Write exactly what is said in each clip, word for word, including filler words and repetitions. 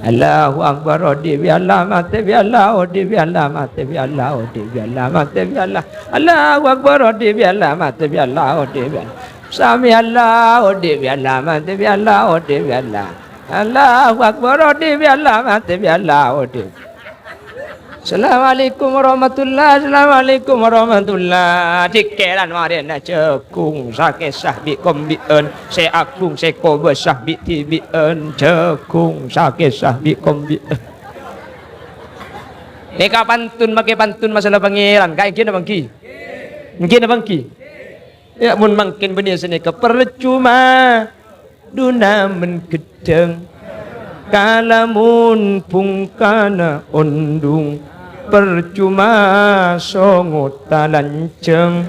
Allahu Akbar, odi bi Allah, mate bi Allah, odi bi Allah, mate bi Allah, odi bi Allah, mate bi Allah. Allahu Akbar, odi bi Allah, mate bi Allah, odi bi Allah. Sami Allah, odi bi Allah, mate bi Allah, odi bi Allah. Allahu Akbar, odi bi Allah, mate bi Allah, odi. Assalamualaikum warahmatullah, assalamualaikum warahmatullah. Dikeran marena jagung sakesah bi' kombi'en, se agung se kobasah bi' dibi'en, jagung sakesah bi' kombi'en. Neka pantun, make pantun masalah Pangeran. Kae ghi napa enggi? Enggi napa enggi? Ya, mon mangken bânnè sanèka parcoma dhuna men ghedhâng, kalamun bhungkana ondhung, parcoma songo talanjhâng,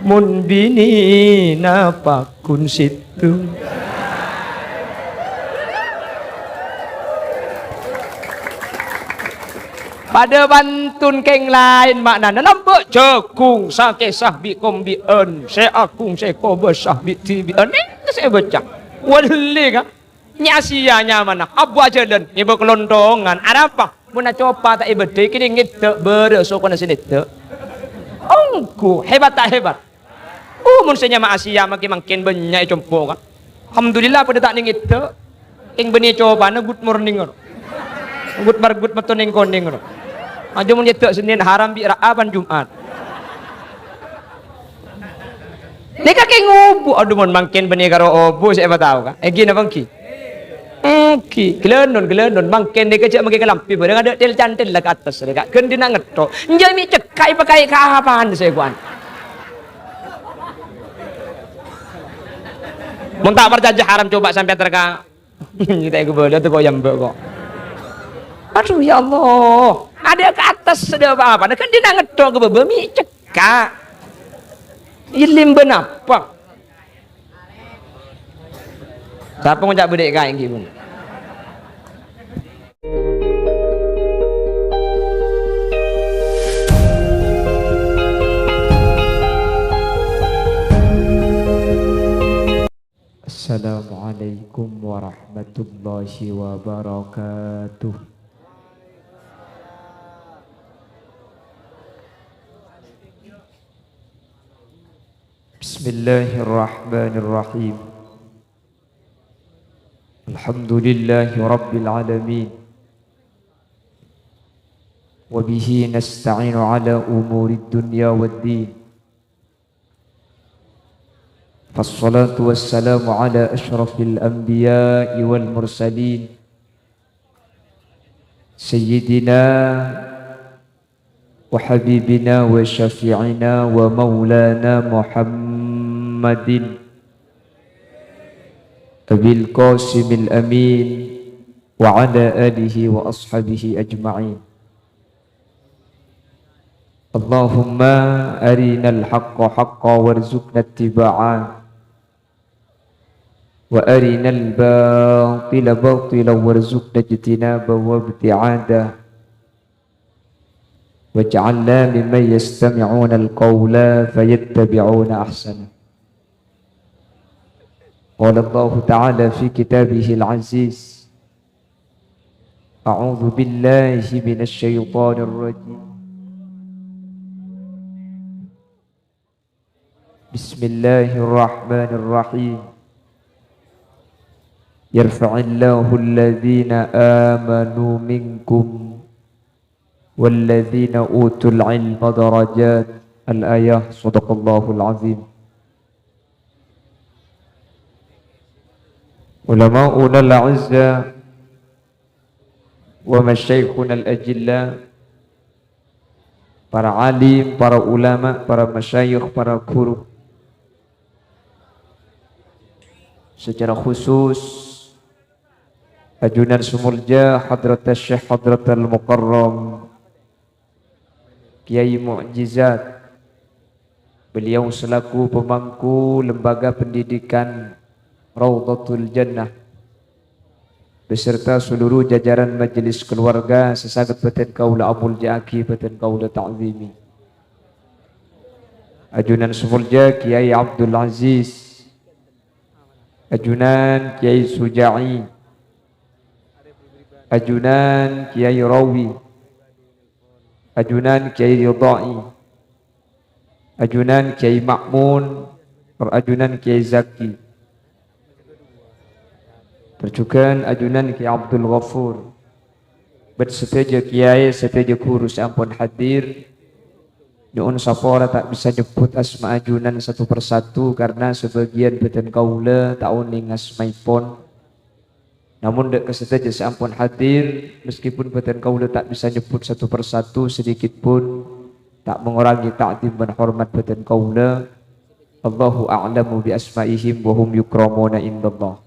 mon binèna paggun sèttong. Padâ pantun kèng laèn ma'nana, lambâ' jhâghung sakesah bi' kombi'en, sè agung sè kobâsah bi' dhibi'ân. Nèka sè èbâca. Wali, ka'. Nya' Asia nyamana, abuwâ jhâlân, ngèbâ kalonthongan. Arapa? Mon acopa ta' èbâddhâi, kènè' ngèddhâ' bârâ' sokona sè nèddhâ'. Ongghu, hebat ta' hebat? Uh, mon sè nyama Asia makè mangkèn bânnya' è compo', ka'. Alhamdulillah, padâ ta' nèng èdhâ'. Kèng bânnè copana good morning, ro. Good mar-, good metto nèng konèng, ro. Aja mon èdhâ' Sennèn haram bi' ra'a bân Jum'at. Nèka kèng obu, adu, mon mangkèn bânnè karo obu, sè èpatao, ka'. Èngghi napa èngghi? Èngghi, ghâlânon, ghâlânon. Mangkèn nèka jhâ' makè kalambhi bhârâng adâ' tel-cantel la ka attas rè, ka'. Ghân dina ngetto'. Enjâ' mè' cekka' èpakaè ka apaan sè kowan. Mon ta' parcajâ haram, coba sampèyan terka. Ta' èkabâlâ teko yâ mbâ' ko'. Adu, ya Allah. Adâ' ka attas adâ' pa-apana. Ghân dina ngetto' ka bâbâ mè' cekka'. Iyâ lèmbâ napa? Sapa ngoca' bâdâ è kaè, èngghi, pon? Assalamualaikum warahmatullahi wabarakatuh. Bismillahirrahmanirrahim. Alhamdulillahi rabbil alamin. Wa bihi nasta'inu ala umurid dunya wad din. Fassalatu wassalamu ala asyrafil anbiya'i wal mursalin. Sayyidina wa habibina wa syafi'ina wa maulana Muhammadin Abil Qasimil Amin wa ala alihi wa ashabihi ajma'in. Allahumma arinal haqqa haqqa warzuqna ittiba'a, wa arinal batila batila warzuqna ijtinaba wa ibti'ada. Waj'alna mimman yastami'unal qawla fayattabi'una ahsana. Qala Allahu ta'ala fi kitabihil aziz, a'udzu billahi minasy syaithanir rajim. Bismillahirrahmanirrahim. Yarfa'illahu alladhina amanu minkum walladhina utul ilma darajat. Al-ayah. Sadaqallahul azim. Ulama'unal a'izza wa masyaikhunal ajilla, para alim, para ulama, para masyayikh, para guru. Secara khusus, ajunan sè molja Hadratus Syekh Hadratul Mukarram Kiai Mu'jizat. Beliau selaku pemangku Lembaga Pendidikan Raudhatul Jannah beserta seluruh jajaran majelis keluarga sè sanget bhâdhân kaulâ amolja'aghi, bhâdhân kaulâ ta'zimi. Ajunan sè molja Kiai Abdul Aziz, ajunan Kiai Suja'i, Ajunan Kèyaè Rawi, ajunan Kèyaè Ridha'i, ajunan Kèyaè Ma'mun, ajunan Kèyaè Zaki. Tor jhughân ajunan Kèyaè Abdul Ghafur. Bân sadhâjâ kèyaè, sadhâjâ ghuru sè ampon hadir. Nyo'on sapora ta' bisa nyebbhut asma ajunan satu persatu karna sabâgiyân bâdhân kaulâ ta' onèng asmaèpon. Namong dâ' ka sadhâjâ sè ampon hadir, meskipun bâdhân kaulâ ta' bisa nyebbhut satu persatu, sedikit pun ta' mangorangè ta'dhim bân hormat bâdhân kaulâ. Allahu a'lamu bi asma'ihim wa hum yukramuna indallah.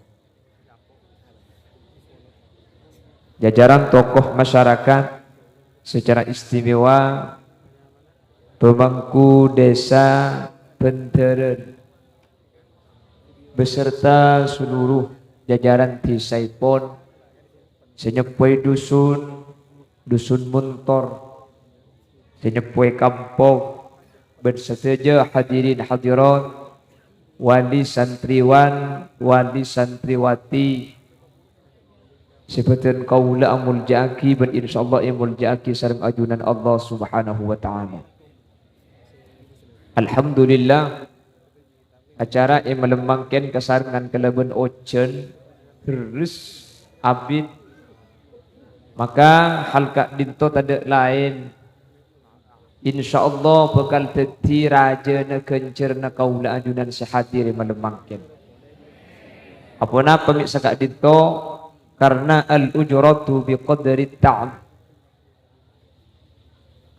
Jajaran tokoh masyarakat, secara istimewa pemangku Desa Bendhârân beserta seluruh jajaran dèsaèpon, sè nyeppowè dusun, dusun Montor, sè nyeppowè kampong, bân sadhâjâ hadirin hadirat, wali santriwan, wali santriwati, sè bâdhân kaulâ amoljâ'aghi bân insyaallah èmoljâ'aghi sareng ajunan Allah Subhanahu wa Ta'ala. Alhamdulillah, acara è malem mangkèn kasarengan kalabân ojhân, lerres, abit. Maka hal ka'dinto tadâ' laèn, insyaallah bhâkal dhâddhi rajâna ghânjhârânna kaulâ ajunan sè hadir è malem mangkèn. Aponapa mè' saka'dinto? Karna al-ujratu biqadri ta'ab.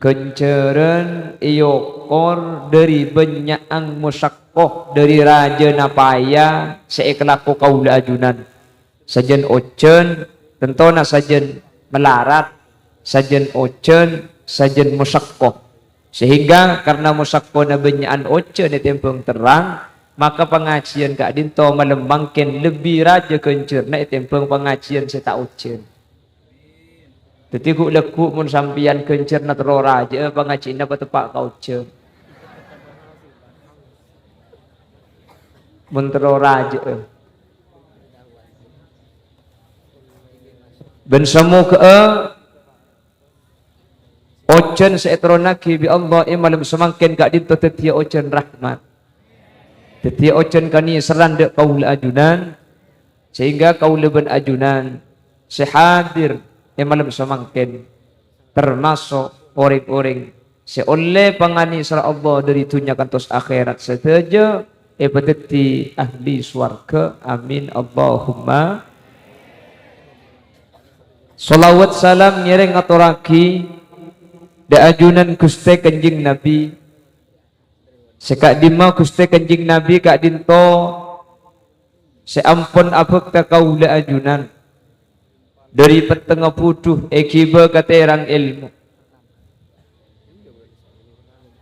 Ghânjhârân èokor dhâri bânnya'an mosakkah, dhâri rajâna paya sè èkalako kaulâ ajunan. Sajân ojhân, tantona sajân malarat, sajân ojhân, sajân mosakkah. Sehingga karna mosakkahna bânnya'an ojhân ètèmbhâng terrang, maka pangajiyân ka'dinto malem mangkèn lebbi rajâ ghânjhârânna ètèmbhâng pangajiyân sè ta' ojhân. Dhâddhi ghu'-lagghu' mon sampèyan ghânjhârânna terro rajâ'â, pangajiyânna pateppa' ka ojhân. Mon terro rajâ'â. Bân samoghâ'â ojhân sè ètoronnaghi bi' Allah è malem samangkèn ka'dinto dhâddhiyâ ojhân rahmat. Dhâddhiyâ ojhân kanèserran dâ' kaulâ ajunan, sehingga kaulâ bân ajunan sè hadir è malem samangkèn, termaso' orèng-orèng sè ollè panganèserra Allah dhâri dhunnya kantos akhèrat sadhâjâ èpadhâddhi ahli sowarghâ. Amin, Allahumma. Shalawat salam ngèrèng ngatorraghi dâ' ajunan Ghustè Kanjeng Nabi. Sè ka'dimma Ghustè Kanjeng Nabi ka'dinto sè ampon abhâkta kaulâ ajunan dhâri pettengnga budhu èghibâ ka tèrang èlmo.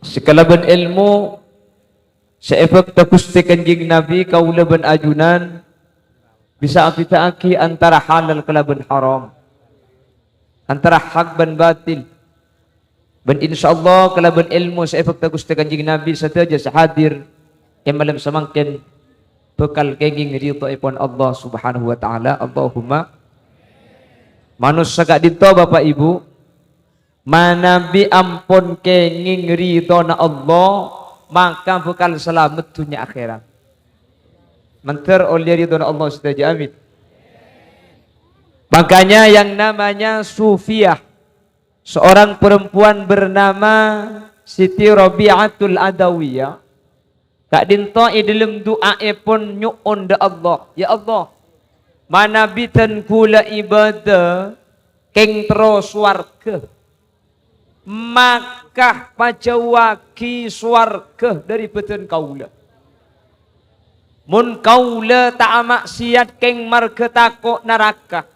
Sè kalabân èlmo sè èbhâkta Ghustè Kanjeng Nabi, kaulâ bân ajunan bisa abhidhâ'aghi antara halal kalabân haram, antara hak bân batil. Bân insyaallah kalabân èlmo sè èbhâkta Ghustè Kanjeng Nabi, sadhâjâ sè hadir è malem samangkèn bhâkal kèngèng ridhoèpon Allah Subhanahu wa Ta'ala. Allahumma. Manossa ka'dinto, Bapa' Ibu, manabi ampon kèngèng ridhona Allah, maka bhâkal salamet dhunnya akhèrat. Mandhâr ollè ridhona Allah sadhâjâ, amin. Makanya yang namanya Sufiyah, seorang perempuan bernama Siti Rabi'atul Adawiyah, ka'dinto è dhâlem du'aèpon nyo'on dâ' Allah, "Ya Allah, manabi dân ghulâ ibâdâ kèng terro sowarghâ, maka pajhâuwâghi sowarghâ dhâri bâdân kaulâ. Mon kaulâ ta' ama'siyat kèng marghâ tako' naraka,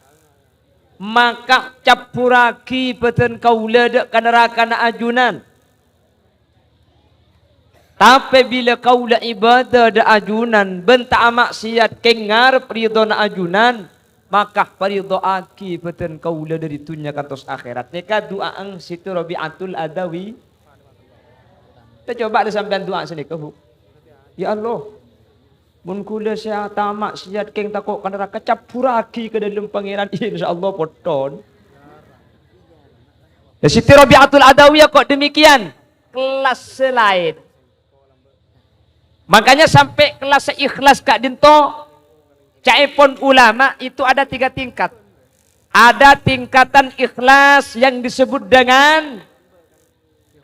maka cabbhurrâghi bâdân kaulâ dâ' ka narakana ajunan. Tapè bilâ kaulâ ibâdâ dâ' ajunan bân ta' ama'siyat kèng ngarep ridhona ajunan, maka paridho'aghi bâdân kaulâ dhâri dhunnya kantos akhèrat." Nèka du'aèn Siti Rabi'atul Adawi. Ta' coba la sampèyan du'a sanèka, Bu. Ya Allah, Mon ghulâ sè atama' sèyat kèng tako' ka naraka, cabbhurraghi ka dâlem Pangèran, insyaallah potton. Lah, Siti Rabi'atul Adawiyah kok demikian, kelas sè laèn. Makanya sampai kelas sè ikhlas ka'dinto, ca'èpon ulama itu ada tiga tingkat. Ada tingkatan ikhlas yang disebut dengan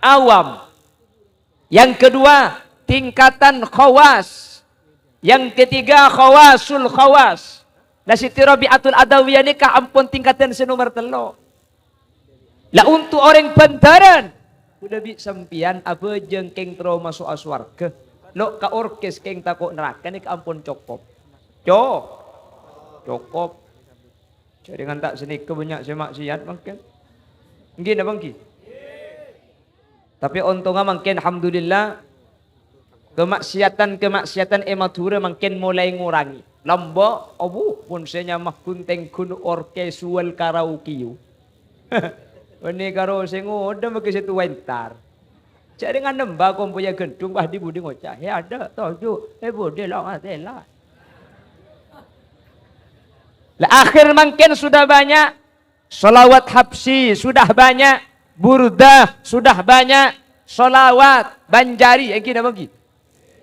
awam. Yang kedua, tingkatan khawas. Yang ketiga, khawasul khawas. Nah, Siti Rabi'atul Adawiyah nèka ampon tingkatan sè nomer tello'. Lah, untuk orèng bhândarân, kaulâ bi' sampèyan abhâjâng kèng terro maso'a sowarghâ. Lo' ka orkes kèng tako' naraka nèka ampon cokop. Co-, cokop. Jhâringan ta' sanèka bânnya' sè maksiat mangkèn. Èngghi napa èngghi? Tapè ontongnga mangkèn, alhamdulillah, kemaksiatan-kemaksiatan è Madhurâ mangkèn molaè ngorangè. Lambâ', abu, pon sè nyama ghun-tèngghun orkesual karaoke. Bânnè karo sè ngodâ mangkèn sè towa entar. Jhâringan nembhâ kompoyya ghândhung, pas di-budi ngoca', "He, ada, toju', he, budi, lo, ngatela." Lah, akhir mangkèn sudah banyak, sholawat Habsyi sudah banyak, Burdah sudah banyak, sholawat Banjari, èngghi napa èngghi?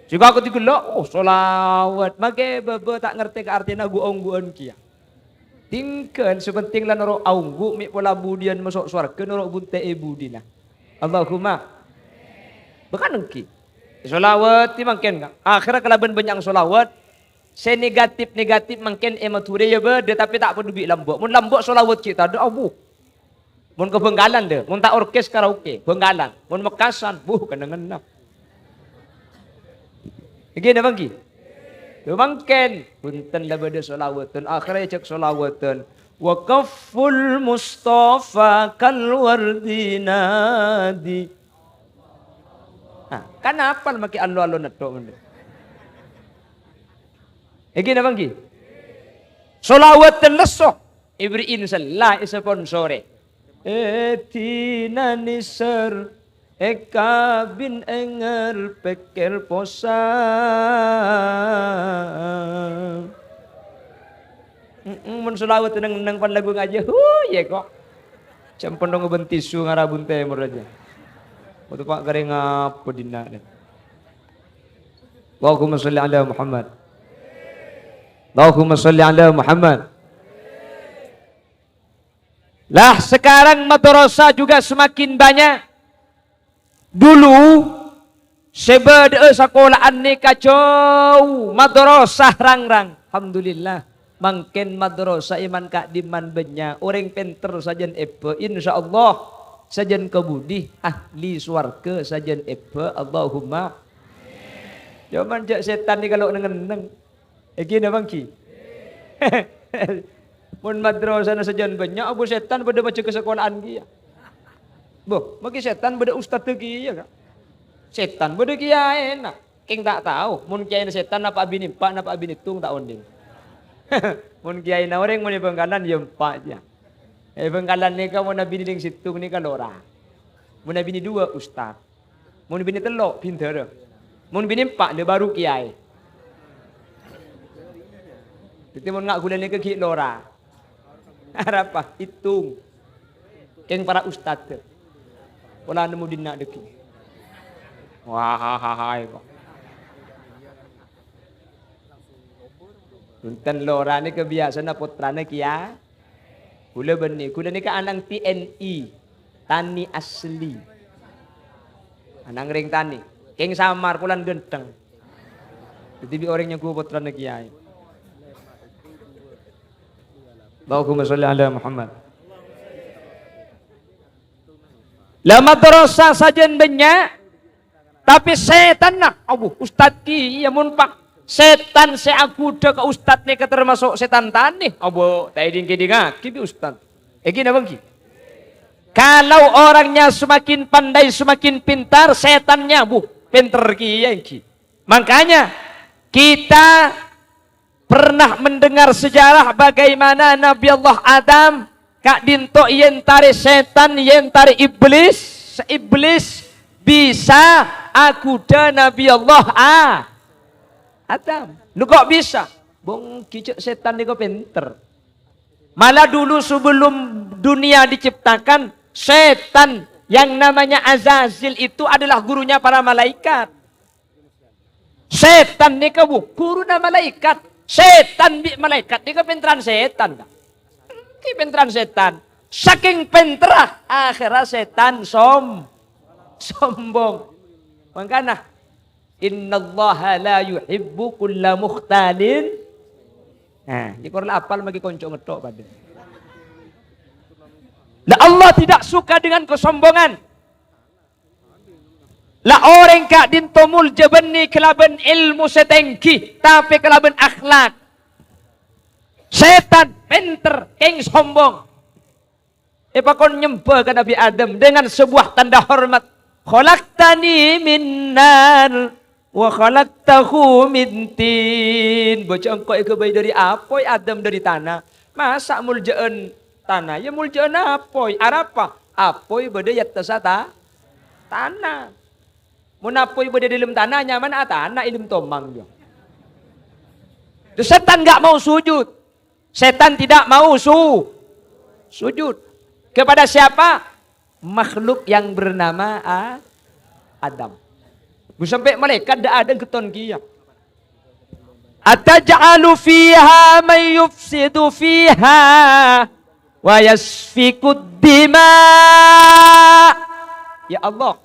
Jhâ' aku digellâ', oh, sholawat. Mangkè bâbâ ta' ngartè ka artèna ghu-ongghuwân kèya. Tinggal, sè penting la noro' aongghu, mè' pola budiyân maso' sowarghâ noro' bunte'è budina. Allahumma. Bhâkal èngghi. Sholawat mangkèn, Ka'. Akhirnya kalabân bânnya'na sholawat, sè negatif-negatif mangkèn è Madhurâ ya bâdâ, tapè ta' paduli lambâ'. Mon lambâ' sholawat ghi' tadâ', abu. Mon ka Bhângkalan, dâ, mon ta' orkes karaoke, Bhângkalan. Mon Mekkasan, buh, kennengnganna. Èngghi napa èngghi? Lho, mangkèn, bhunten la bâdâ sholawatan, akhirnya èjhâk sholawatan. Wa kafful Mustafa kal wardi nadi. Nah, kan apal mangkè allo-allo netto' mending. Èngghi napa èngghi? Sholawatan lesso. Ibri'in sella èsponsorè. Èdina nèser, èkabin ènger, pèkkèr posa. Mm-mm, mon sholawat neng-neng pan lagu ngajhi, hu, yè kok. Sampon dong bân tisu ngarabun tèmor aja. Betul, Pak, gareng apa dinna', deh? Allahumma sholli ala Muhammad. Allahumma sholli ala Muhammad. Lah, sekarang madrasah juga semakin banyak. Dulu, sè bâdâ'â sakola'an nèka jhâu, madrasah rang-rang. Alhamdulillah, mangkèn madrasah è man ka'dimman bânnya', orèng pènter sajân èbâ, insyaallah, sajân ka budi, ahli sowarghâ sajân èbâ, Allahumma. Coma jhâ' sètan nèka lo' neng-enneng. Èngghi napa èngghi? Mon madrasana sajân bânnya', abu sètan padâ majâgâ sakola'an kèya. Bo, mangkè sètan bâdâ ustadda kèya, Ka'. Sètan bâdâ kiyaèna. Kèng ta' tao, mon kiyaèna sètan napa abinè empa', napa abinè sèttong ta' ondhing. Mon kiyaèna orèng mon è Bhângkalan, ya empa' kèya. È Bhângkalan nèka mon abinè dhing sèttong nèka lora. Mon abinè duwâ', ustad. Mon binè tello', bhindhârâ. Mon binè empa', lè bâru kiyaè. Dhâddhi, mon nga' ghulâ nèka ghi' lora. Arapa? Ètong. Kèng para ustad. Pola nemmo dinna' dhâggi'. Wah, ha, ha, ha, kok. Bhunten, lora nèka biyasana pottrana kiya-, Ghulâ bânnè, ghulâ nèka ana'na T N I, tani asli. Ana'na rèng tani. Kèng samar, polana ghântheng. Dhâddhi bi' orèng nyangghu pottrana kiyaè. Allahumma sholli ala Muhammad. La madrasah sajân bânnya', tapè sètanna, abu, ustad kèya mon pa-, sètan sè aghudhâ ka ustad nèka tamaso' sètan tanè. Abu, ta' èdhing-kèdhingngaghi bi' ustad. Èngghi napa èngghi? Kalau orangnya semakin pandai, semakin pintar, sètannya, abu, pènter kèya èngghi. Makanya, kita pernah mendengar sejarah bagaimana Nabi Allah Adam ka'dinto èntarè sètan, èntarè iblis, iblis bisa aghudhâ Nabi Allah A-, Adam. Lu kok bisa? Bongki cek setan niko pinter. Malah dulu sebelum dunia diciptakan, setan yang namanya Azazil itu adalah gurunya para malaikat. Setan niko, bu, guruna malaikat. Setan bi' malaikat niko pinteran setan, Kak. Ki pinteran setan. Saking pinterra, akhirnya setan som-, sombong. Mangkana, "Innallaha la yuhibbu kulla mukhtalin." Nah, ini kalau apal bagi konco ngetok pada. Nah, Allah tidak suka dengan kesombongan. La orèng ka'dinto molja bânnè kalabân èlmo sè tèngghi, tapè kalabân akhlak. Sètan pènter, kèng sombong. Èpakon nyembâ ka Nabbhi Adam dengan sebuah tanda hormat. "Khalaqtani min nar wa khalaqtahu min tin." Bâjâ engko' èghâbây dâri apoy, Adam dâri tana. Masa' molja'an tana? Yâ molja'an apoy. Arapa? Apoy bâdâ è attassa ta-, tana. Mon apoy bâdâ è dâlem tana, nyamana atana è dâlem tomang, yâ. Sètan nggak mau sujud. Setan tidak mau su-, sujud. Kepada siapa? Makhluk yang bernama A-, Adam. Bu, sampè' malaèkat dâ' adâ' ghetton kèya. "Ataj'alu fiha man yufsidu fiha wa yasfikud dima." Ya Allah,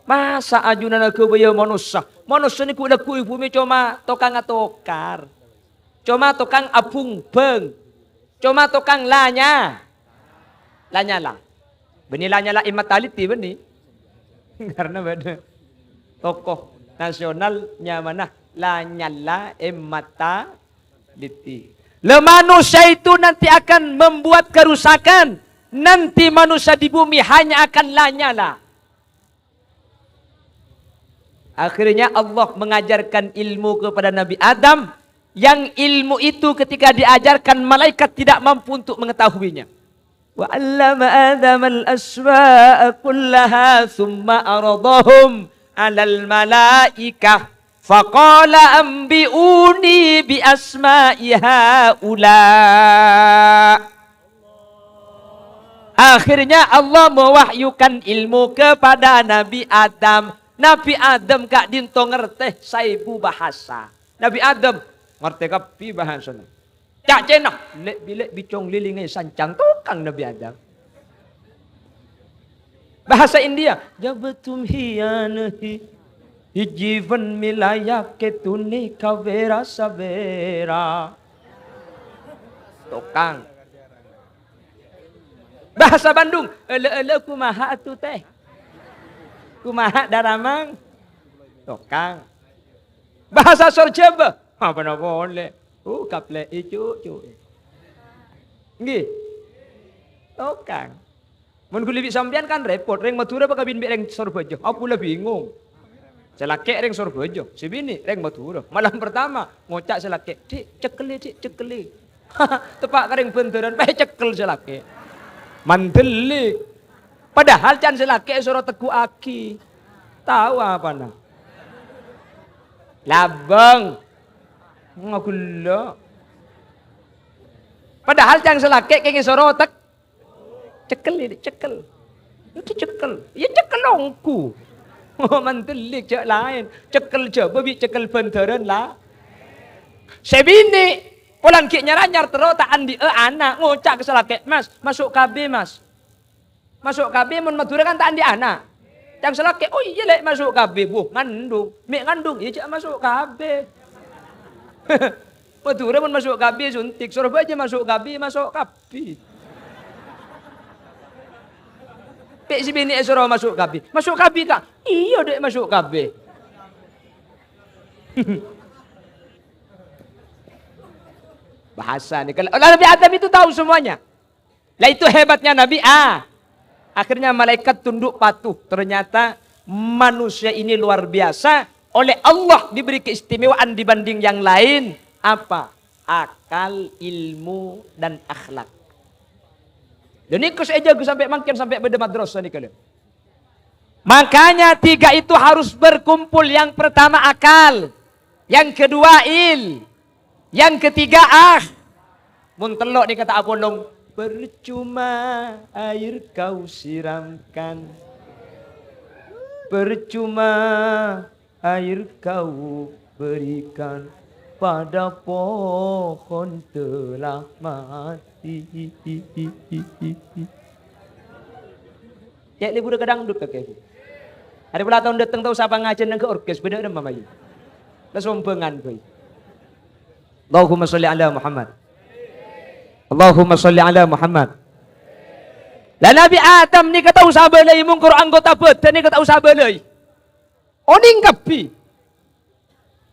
masa' ajunan aghâbâyâ manossa? Manossa nèko lagghu' è bhumè coma tokang atokar. Coma tokang abhungbâng. Coma tokang lanya-, lanyala. Bânnè lanyala è Mataliti bânnè. Karena bâdâ tokoh nasional nyamana Lanyala è Mataliti. Lah, manusia itu nanti akan membuat kerusakan. Nanti manusia di bumi hanya akan lanyala. Akhirnya Allah mengajarkan ilmu kepada Nabi Adam, yang ilmu itu ketika diajarkan, malaikat tidak mampu untuk mengetahuinya. "Wa 'allama Adamal asma'a kullaha tsumma 'aradahum 'alal malaikah, faqala anbi'uni bi asma'i haula'." Akhirnya Allah mewahyukan ilmu kepada Nabi Adam. Nabi Adam ka'dinto ngartè saèbu bahasa. Nabi Adam ngartè kabbhi bahasana. Ca'-ca'na, lè'-bilè' bicong lilingè sancang tokang Nabi Adam. Bahasa India, "Jabtum hiyanahi, hijiban milayap ketune kawera sabera." Tokang. Bahasa Bandung, "Ela-ela kumaha atuh teh? Kumaha daramang?" Tokang. Bahasa Sor Jhâbâ, "Apa napa polè? Uh, kaplè'è, cu', cu'." Ngghi. Tokang. Mon ghuli bi' sampèyan kan repot, rèng Madhurâ pakabin bi' rèng Sorbhâjâ. Aku la bingung. Sè lakè' rèng Sorbhâjâ, sè binè' rèng Madhurâ. Malam pertama, ngoca' sè lakè', "Dik, cekkelè, Dik, cekkelè." Teppa' ka rèng Bhândarân, pas ècekkel sè lakè'. Mandhelli. Padahal can sè lakè' èsoro tegghu'aghi. Tao apana? Labâng. Ngaghellâ'. Padahal can sè lakè' kèng èsoro tek-, cekkel ini, cekkel. Itu cekkel. Ya cekkel ongghu. Mandhelli jhâ' laèn. Cekkel Jhâbâ bi' cekkel Bhândarân la. Sè binè', polana ghi' nyar-anyar terro ta' andi'â ana', ngoca' ka sè lakè', "Mas, maso' K B, Mas." Maso' K B mon Madhurâ kan ta' andi' ana'. Can sè lakè', "Oh iyâ, Lè', maso' K B." Wuh, ngandung. Mè' ngandung, iyâ jhâ' maso' K B. Madhurâ mon maso' K B suntik, Sorbhâjâ maso' K B, maso' K B. Pè' sè binè' èsoro maso' K B. "Maso' K B, Ka'?" "Iyâ, Dek, maso' K B." Bahasa nih, kalau Nabi Adam itu tahu semuanya. Lah, itu hebatnya Nabi A. Akhirnya malaikat tunduk patuh. Ternyata manusia ini luar biasa. Oleh Allah diberi keistimewaan dibanding yang lain. Apa? Akal, ilmu, dan akhlak. Dan ini kus eja sampè' mangkèn sampè' bâdâ madrasah nih kalian. Makanya tiga itu harus berkumpul. Yang pertama akal. Yang kedua, il. Yang ketiga, ah. Mon tello' nèka ta' apolong, percuma air kau siramkan. Percuma air kau berikan pada pohon telah mati. Cè' lebbhurrâ ka dangdut kakè. Arè pola taon dâteng ta' osa pangajhiyân neng ka orkes, bâdâ rèmma mayu. La sombhângan bhâi. Allahumma sholli ala Muhammad. Allahumma sholli ala Muhammad. La Nabi Adam nèka ta' osa bâlâi, mongkor anggota bhâdhân nèka ta' osa bâlâi. Onèng kabbhi.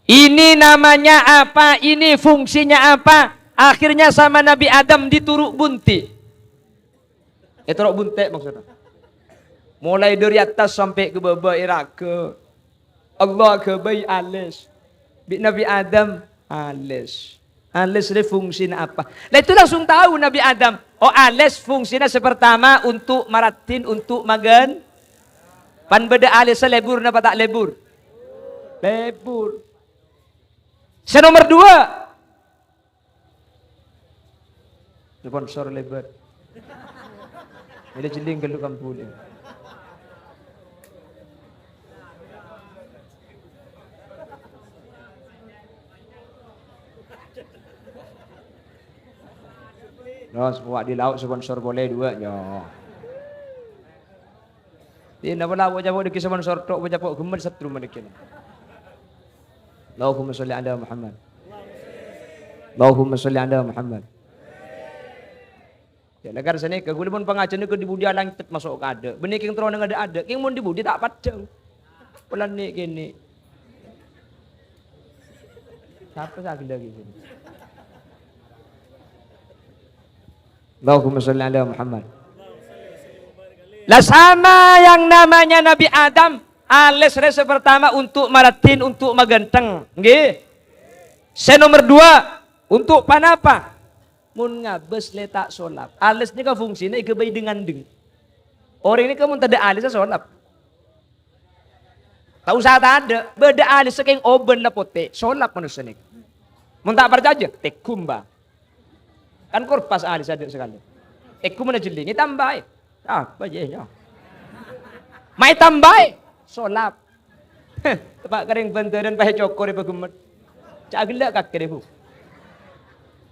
Ini namanya apa? Ini fungsinya apa? Akhirnya sama Nabi Adam ditoro' bunti'. Ètoro' bunte' maksudnya. Mulai dari atas sampai ke bawah èraghâ. Allah aghâbây alès. Bi' Nabi Adam alès. Alès rè fungsina apa? Lah itu langsung tahu Nabi Adam. Oh, alès fungsina sè pertama untuk maraddhin, untuk maghân. Pan bâdâ alès sè lebbhur napa ta' lebbhur? Lebbhur. Sè nomer dua. Sponsor lebbhur. Mèlè jhelling ghâllu kampung. Terros, wa' di lauk sponsor polè dua, yo. Di napa la, bâca po' dhâggi' sponsor tok, bâca po' ghemmet setrum dhâggi'. Allahumma sholli ala Muhammad. Allahumma sholli ala Muhammad. Ya, lakar sanèka, ghulâ mon pangajhiyân nèka di budi alangcet maso' ka adâ'. Bânnè kèng terro neng adâ'-adâ', kèng mon di budi ta' paddhâng. Polana kènè. Sapa sè aghellâ' kènè? Allahumma sholli ala Muhammad. Lah, sama yang namanya Nabi Adam, alès rè sè pertama untuk maraddhin, untuk maghântheng. Ngghi. Sè nomer dua, untuk panapa? Mon ngabâs lè ta' solap. Alès nèka fungsina èghâbây dhing-andhing. Orèng nèka mon tadâ' alès solap. Ta' osa tadâ', bâdâ alès sè kèng obân la potè, solap manossa nèka. Mon ta' parcajâ, tèghum, Bâ. Kan korpas alès adâ' sakalè. Tèghum mon ajhelling, ètambâi. Apa jâ, ya? Ma' ètambâi, solap. Teppa' karèng bhândarân paè cokor è paghemmet. Ca' ghellâ' kakè, Bu.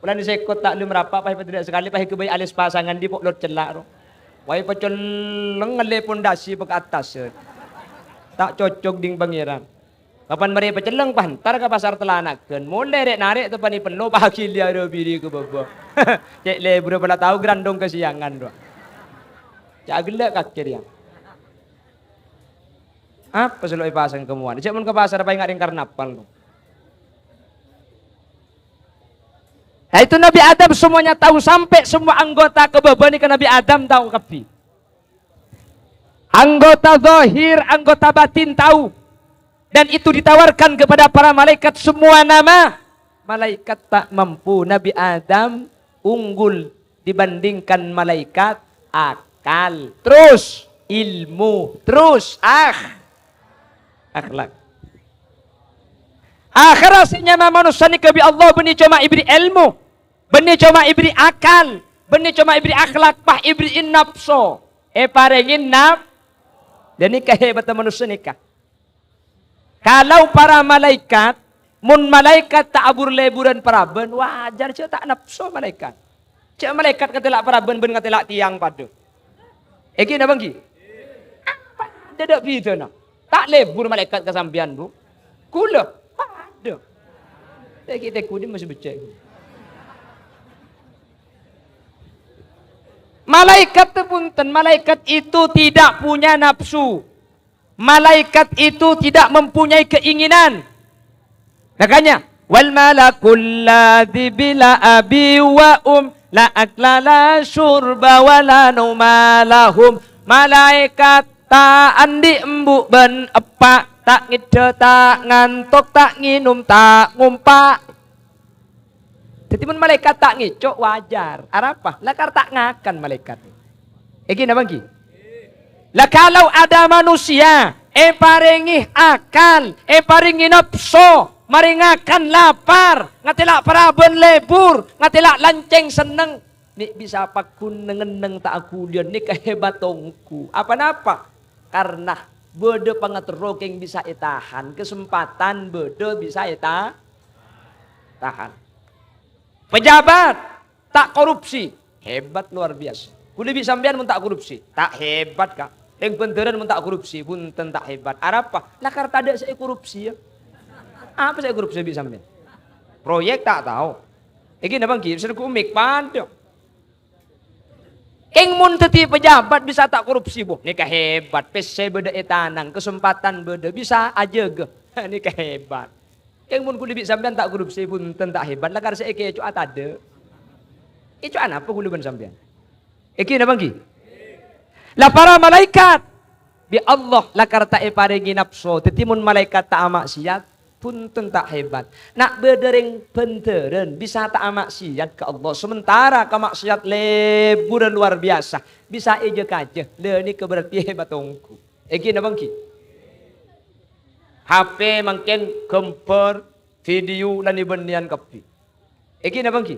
Polana sèkot ta' lem rapa', paè padâ sakalè, paè ghâbây alès pasangan di po' lot cella' ro. Paè pacelleng ngallè pondasi pa ka attas. Ta' cocok dhing Pangèran. Kapan marè pacelleng, pantar ka pasar Telanagan. Molè rè'-narè' teppa'na pello, paghi lè arabiri ka bâbâ. Cè' lebbhurrâ pola tao grandong kasiangan, ro. Ca' ghellâ' kakè rèya. Apa sè lo' èpasang ka mowana? Cè' mon ka pasar paènga' rèng karnapal, no. Nah, itu Nabi Adam semuanya tahu, sampai semua anggota ka bâbâ nèka Nabi Adam tahu kabbhi. Anggota zahir, anggota batin tahu. Dan itu ditawarkan kepada para malaikat semua nama. Malaikat tak mampu. Nabi Adam unggul dibandingkan malaikat akal, terus ilmu, terus ah, akhlak. Akhèrra sè nyama manossa nèka bi' Allah bânnè coma èberri' èlmo, bânnè coma èberri' akal, bânnè coma èberri' akhlak, pas èberri'i napso, èparèngè nap-, dan nèka hebatta manossa nèka. Kalau para malaikat, mon malaikat ta' abur-lebburan parabân, wajar jâ' ta' napso malaikat. Jâ' malaikat ngatèla' parabân bân ngatèla' tèyang padâ. Èngghi napa èngghi? Padâ dâ' bidâna. Ta' lebbur malaikat ka sampèyan, Bu. Kaulâ padâ. Èngghi tèngghu dimma sè beccè'. Malaikat itu punten, malaikat itu tidak punya nafsu. Malaikat itu tidak mempunyai keinginan. Makanya, "Wal malakul ladzi bila abi wa um, la akla la syurba wa la nauma lahum." Malaikat ta' andi' embu' bân eppa', ta' ngeddhâ, ta' ngantok, ta' ngènom, ta' ngompa'. Dhâddhi, mon malaèkat ta' ngèco', wajar. Arapa? La kar ta' ngakan malaèkat. Èngghi napa èngghi? La, kalau ada manusia èparèngè akal, èparèngè napso, Marè ngakan lapar, ngatèla' parabân lebur, ngatèla' lancèng senneng. Mè' bisa pagghun neng-enneng ta' aghuliyân, nèka hebat ongghu. Apa-napa? Karna bâdâ pangaterro kèng bisa ètahan, kasempadhân bâdâ bisa èta-, tahan. Pejabat ta' korupsi, hebat luar biasa. Ghulâ bi' sampèyan mon ta' korupsi, ta' hebat, Ka'. Rèng bhânḍhârân mon ta' korupsi, bhunten ta' hebat. Arapa? Lakar tadâ' sè èkorupsi, yâ. Apa sè èkorupsi bi' sampèyan? Proyek ta' tao. Ènggi napa ènggi? Sèrgu mik padâ. Kèng mon dhâddhi pejabat bisa ta' korupsi, boh, nèka hebat. Pèssè bâdâ ètanang, kasempadhân bâdâ, bisa ajâgâ. Nèka hebat. Kèng mon ghulâ bi' sampèyan ta' korupsi, bhunten ta' hebat, lakar sè èkèco'a tadâ'. Èco'a napa ghulâ bân sampèyan? Ènggi napa ènggi? La para malaèkat bi' Allah lakar ta' èparèngè napso. Dhâddhi mon malaèkat ta' amaksiyat, bhunten ta' hebat. Na' bâdâ rèng bhânḍhârân bisa ta' amaksiyat ka Allah, sementara kamaksiyat lebburrâ luar biasa, bisa èjâ-kajâ. Lha nèka berarti hebat ongghu. Ènggi napa ènggi? H P mangkèn ghâmbhâr, video, lan è-bânnèyan kabbhi. Ènggi napa ènggi?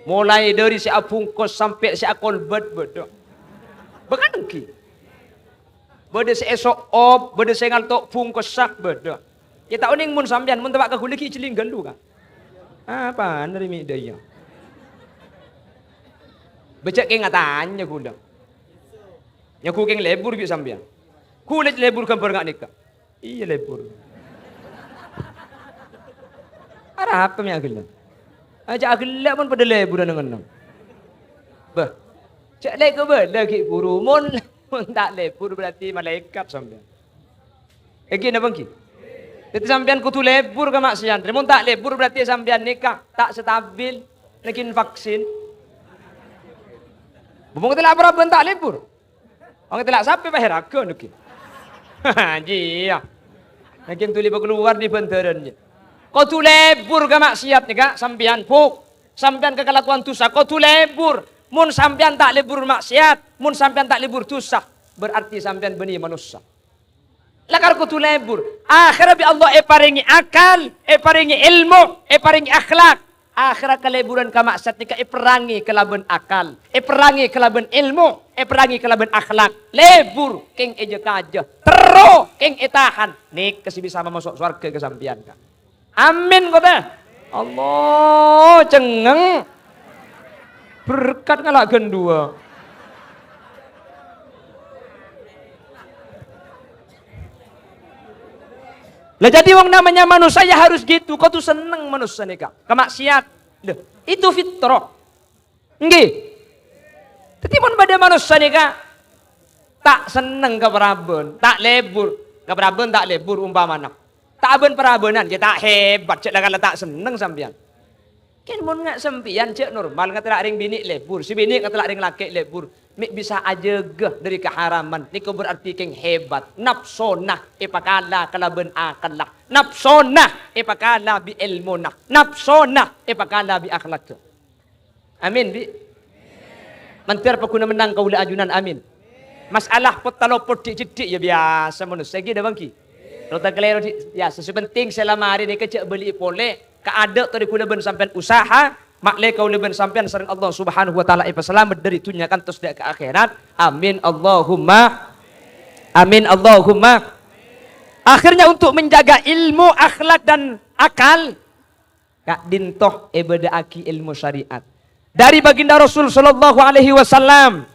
Molaè dâri sè abungkos sampè' sè akolbât bâdâ. Bâkal ènggi. Bâdâ sè èso'op, bâdâ sè ngalto' bungkossa bâdâ. Yâ ta' onèng mon sampèyan, mon teppa' ka ghulâ ghi' jhelling ghâllu, Ka'. Apana rè mè' dâ' iyâ? Bâjâ kèng atanya ghulâ. Nyangghu kèng lebbur bi' sampèyan. Ghulâ lebbur ghâmbhâr nga' nèka. Iyâ, lebbur. Arapa mè' aghellâ'? Ajâ aghellâ' mon padâ lebburrâ neng-enneng. Bâh, jhâ' lè-kobâlâ ghi' buru. Mon, mon ta' lebbur berarti malaèkat sampèyan. Ènggi napa ènggi? Dhâddhi sampèyan kodhu lebbur ka maksiat. Mon ta' lebbur berarti sampèyan nèka ta' stabil, nènggi vaksin. Bhubung ta' la parabân ta' lebbur. Wong tella' sapè pahèraghân ghi. Jiyâ. Mangkèn dhuli pakalowar dâri bhânḍhârân, jiyâ. Kodhu lebbur ka maksiat nèka, sampèyan, Bu. Sampèyan ka kalakowan dhusa, kodhu lebbur. Mon sampèyan ta' lebbur maksiat, mon sampèyan ta' lebbur dhusa, berarti sampèyan bânnè manossa. Lakar kodhu lebbur. Akhèrra bi' Allah èparèngè akal, èparèngè èlmo, èparèngè akhlak. Akhèrra kalebburân ka maksiat nèka èperrangè kalabân akal, èperrangè kalabân èlmo, èperrangè kalabân akhlak. Lebbur, kèng èjâ-kajâ. Terro, kèng ètahan. Nèka sè bisa mamaso' sowarghâ ka sampèyan, Ka'. Amin, kottè. Allah, cengngeng. Berkat ngala' ghân duwâ'. Lah, jadi wong namanya manusia ya harus gitu, kodhu senneng manossa nèka ka maksiat. Lho, itu fitrah. Ènggi. Dhâddhi mon bâdâ manossa nèka ta' senneng ka parabân, ta' lebbur, ka parabân ta' lebbur umpamana. Ta' abân-parabânan, ya ta' hebat, jhâ' la-kala ta' senneng sampèyan. Kèng mon nga' sampèyan jhâ' normal, ngatèla' rèng binè' lebbur, sè binè' ngatèla' rèng lakè' lebbur, mè' bisa ajâgâ dâri kaharaman, nèko berarti kèng hebat. Napsona èpakala kalabân akalla. Napsona èpakala bi' èlmona. Napsona èpakala bi' akhlakka. Amin, bi'. Mandhâr pagghun mennang kaulâ ajunan, amin. Masalah pot-talopot dhi'-jeddhi' ya biyasa manossa, ghi, napa ghi? Lo ta' kalèro dhi', biyasa. Sè pentèng sè la marè nèka jhâ' bâli'i polè, kaadâ' torè kaulâ bân sampèyan usaha, ma'lè kaulâ bân sampèyan sareng Allah Subhanahu wa Ta'ala èpasalamet dâri dhunnya kantos dâ' ka akhèrat. Amin, Allahumma. Amin, Allahumma. Akhirnya untuk menjaga ilmu, akhlak, dan akal, ka'dinto èbâdâ'aghi èlmo syariat. Dari baginda Rasul sallallahu alaihi wasallam,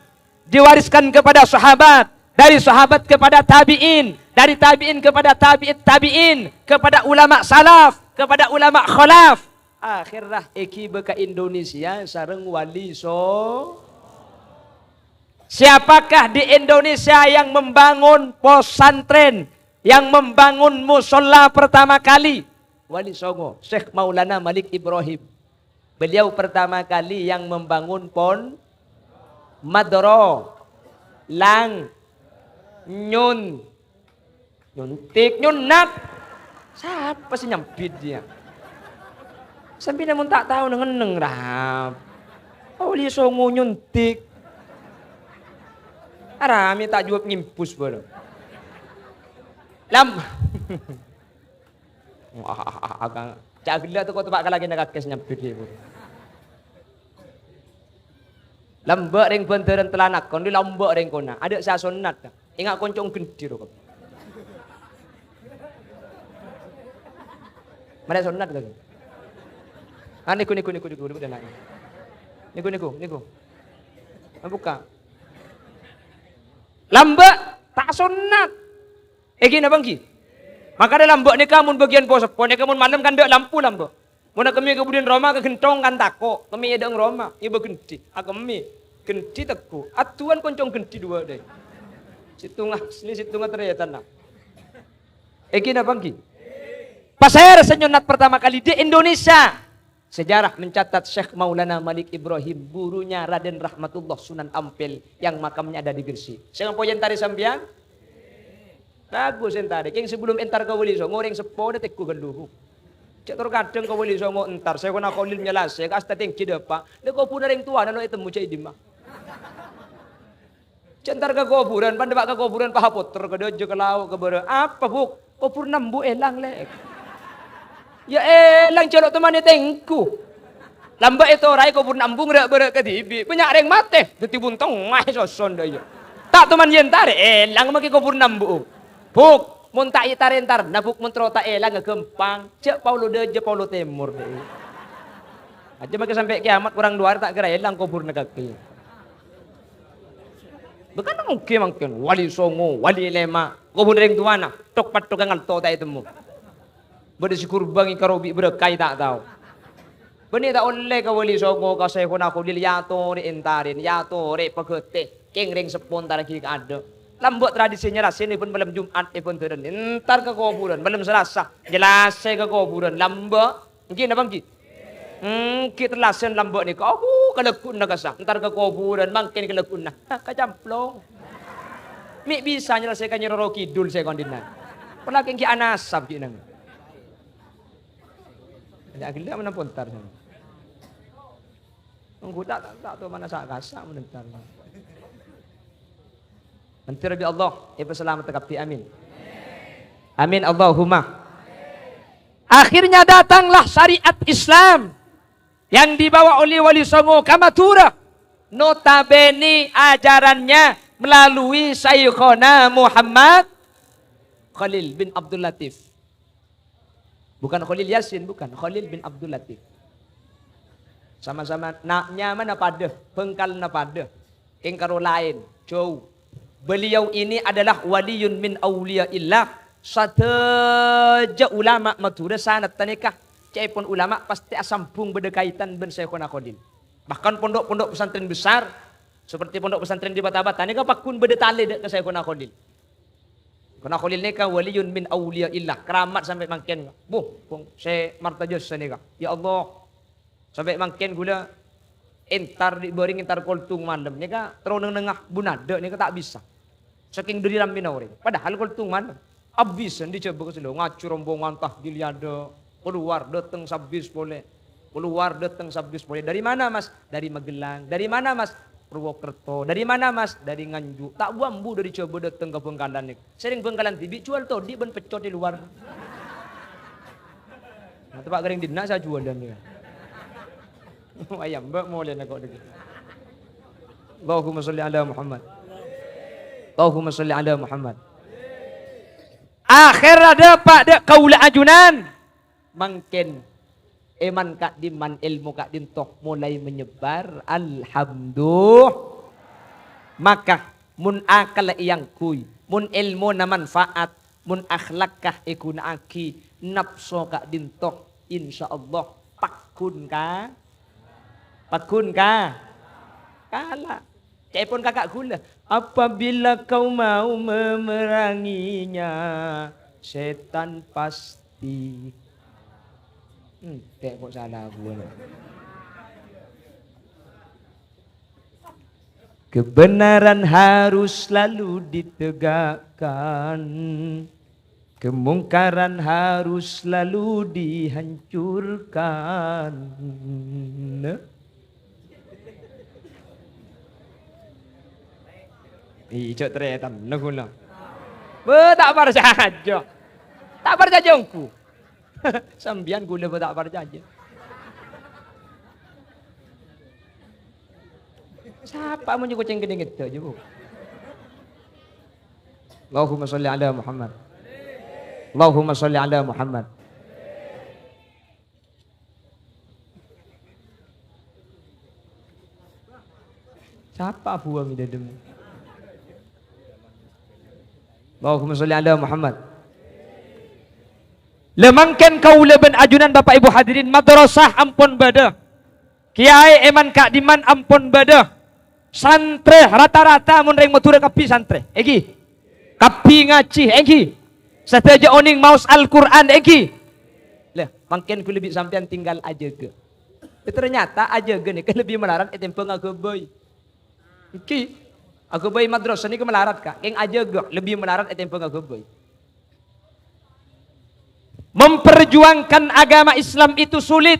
diwariskan kepada sahabat, dari sahabat kepada tabi'in, dari tabi'in kepada tabi'it tabi'in, kepada ulama salaf, kepada ulama khalaf. Akhèrra èghibâ ka Indonesia sareng Wali So-, Siapakah di Indonesia yang membangun pesantren, yang membangun musola pertama kali? Wali Songo, Syekh Maulana Malik Ibrahim. Beliau pertama kali yang membangun pon-, madro, lang, nyun-, nyuntik, nyunnat. Sapa sè nyambit dia? Sampèyan mon ta' tao neng-enneng, rap. Wali Songo nyuntik. Arapa mè' ta' jâwâb ngèmpus bârâ'. Lam-, Ca' ghellâ' toko teppa' ka lakèna kakè sè nyambit, Bu. Lambâ' rèng bhândhârân tellanakon, lambâ' rèng kona. Adâ' sè asonnat, ta'? Enga' konco gendhi, ro. Marè sonnat, lho. Ah, niku, niku, niku, niku, niku, niku. Niku, niku, niku. Buka. Lambâ' ta' sonnat. Èngghi napa èngghi? Mangkana lambâ' nèka mon bâgiyân po-seppo nèka mon malem kan dâ' lampu lambâ'. Mon akemmè ka budina roma ka ghentong kan tako', kemmè è dâ'eng roma, ngèbâ gendhi, akemmè, gendhi tegghu, adduwân konco gendhi duwâ' dâi. Sèttonga, sèni sèttonga tarètan, nah. Èngghi napa èngghi? Pasèra sè nyonnat pertama kali di Indonesia? Sejarah mencatat Syekh Maulana Malik Ibrahim, gurunya Raden Rahmatullah Sunan Ampel yang makamnya ada di Gresik. Sè ngampon èntarè sampèyan? Bagus èntarè. Kèng sebelum èntar ka Wali Songo, rèng seppona tegghu ghâllu, Bu. Cè' tor kadhâng ka Wali Songo èntar, Syekhona Kholil nyellase, kasta tèngghi dâpa'. Lha kobhurra rèng towana lo' ètemmo cè' è dimma? Cè' èntar ka kobhurân, pan dâpa' ka kobhurân, pas potèr ka dâjâ, ka lao', ka bârâ'. Apa, Bu'? Kobhurrâ embu' èlang, Lè'. Ya èlang, jhâ' lo' toman ètengghu. Lambâ' ètoraè kobhurrâ embu' ngra'-bârâ' kadhibi'. Bânnya' rèng matè, dhâddhi buntengnga èsoson dâ' iyâ. Ta' toman èntarè, èlang makè kobhurrâ embu'. Bu', mon ta' ètarè èntarna, Bu', mon terro ta' èlang, ghâmpang. Jhâ' Paulo Dâjâ, Paulo Tèmor, dâ' iyâ. Ajjhâ' makè sampè' kèyamat, korang duwâ' arè ta' kèra èlang kobhurrâ kakè. Bâkana mongghâ mangkèn, Wali Songo, Wali Lèma', kobhurrâ rèng towana, tok-pattoka ngalto ta' ètemmo. Bâdâ sè kurbângè karobi bârâkah ta' tao. Bânnè ta' ollè ka Wali Songo, ka Syekhona Kholil, èyatorè èntarèn, èyatorè pagâtè, kèng rèng seppo èntarraghi kaadâ'. Lambâ' tradisi nyellasèna bân malem Jum'at è bhândhârân, èntar ka kobhurân, malem Selasa, nyellasè ka kobhurân, lambâ'. Èngghi napa èngghi? Èngghi tellasan lambâ' nèka. Aduh, kalagghuna kassa. Èntar ka kobhurân, mangkèn kalagghuna. Hah, kacamplong. Mè' bisa nyellasè ka Nyi Roro Kidul sè kondina. Apalagi èngghi anasab ghi' nang. Ghellâ' manampon èntar. Ongghu ta', ta', ta' toman sa-kassa mon èntar. Èntar bi' Allah, èpasalamet kabbhi. Amin. Amin, Allahumma. Akhirnya datanglah syariat Islam yang dibawa oleh Wali Songo ka Madura. Notabene ajarannya melalui Syaikhona Muhammad Khalil bin Abdul Latif. Bukan Khalil Yasin, bukan. Khalil bin Abdul Latif. Sama-sama na-, nyamana padâ, bhângkalna padâ. Kèng karo laèn, jâu. Beliau ini adalah waliyun min auliyaillah. Sadhâjâ ulama Madhurâ sanètta nèka, ca'èpon ulama pastè asambhung bâdâ kaitan bân Syaikhona Khalil. Bahkan pondok-pondok pesantren besar, seperti pondok pesantren di Bata-Bata nèka pagghun bâdâ talè dâ' ka Syaikhona Khalil. Karna Khalil nèka waliyun min auliyaillah, keramat sampè' mangkèn. Buh, bung, sè martajâ sanèka. Ya Allah, sampè' mangkèn ghulâ èntar dhi' bâring èntar kolthung malem nèka terro neng-nengnga bunadâ' nèka ta' bisa. Sakèng dhâri rammèna orèng. Padahal kolthung malem. Abbisan dhi' Jhâbâ ka Sèlo, ngajhi rombongan tahjil è adâ'. Kalowar dâteng sabbis polè. Kalowar dâteng sabbis polè. "Dari mana, Mas?" "Dari Magelang." "Dari mana, Mas?" "Purwokerto." "Dari mana, Mas?" "Dari Nganjuk." Ta' bu-ambu dhâri Jhâbâ dâteng ka Bhângkalan nèka. Sè rèng Bhângkalan dhibi' juwâl todhi' bân peccot è lowar. Nah, teppa' ka rèng dinna' sè ajuwâlân nèka. Wah, ya, Mbak, molèna kok nèka. Allahumma sholli ala Muhammad. Allahumma sholli ala Muhammad. Akhèrra dâpa' dâ' kaulâ ajunan. Mangkèn, èman ka'dimman, èlmo ka'dinto molaè manyebbar. Alhamdulillah. Maka, mon akalla èangghuy, mon èlmona manfaat, mon akhlakka èghuna'aghi, napso ka'dinto, insyaallah, pagghun ka-, pagghun ka-, kala. Ca'èpon kaka' ghulâ, "Apabila kau mau memeranginya, setan pasti." Entek kok salah gue. Kebenaran harus selalu ditegakkan. Kemungkaran harus selalu dihancurkan. Ih, cok tarètan, nengghuna. Bâh, ta' parcajâ. Ta' parcajâ ongghu. Sampèyan ghulâ bâ' ta' parcajâ. Sapa mon nyoko cèngkènè ngèdhâ, jâ, Bu? Allahumma sholli ala Muhammad. Allahumma sholli ala Muhammad. Sapa buwâng è dâlem? Allahumma sholli ala Muhammad. La mangkèn kaulâ bân ajunan Bapak Ibu hadirin, madrasah ampon bâdâ. Kèyaè è man-ka'dimman ampon bâdâ. Santrè rata-rata mon rèng Madhurâ kabbhi santrè. Èngghi. Kabbhi ngajhi, èngghi. Sadhâjâ onèng maos Al-Qur'an, èngghi. Lah, mangkèn ghulâ bi' sampèyan tinggal ajâgâ. Ternyata ajâgâ nèka lebbi malarat ètèmbhâng aghâbây. Èngghi. Aghâbây madrasah nèka malarat, Ka'. Kèng ajâgâ lebbi malarat ètèmbhâng aghâbây. Memperjuangkan agama Islam itu sulit.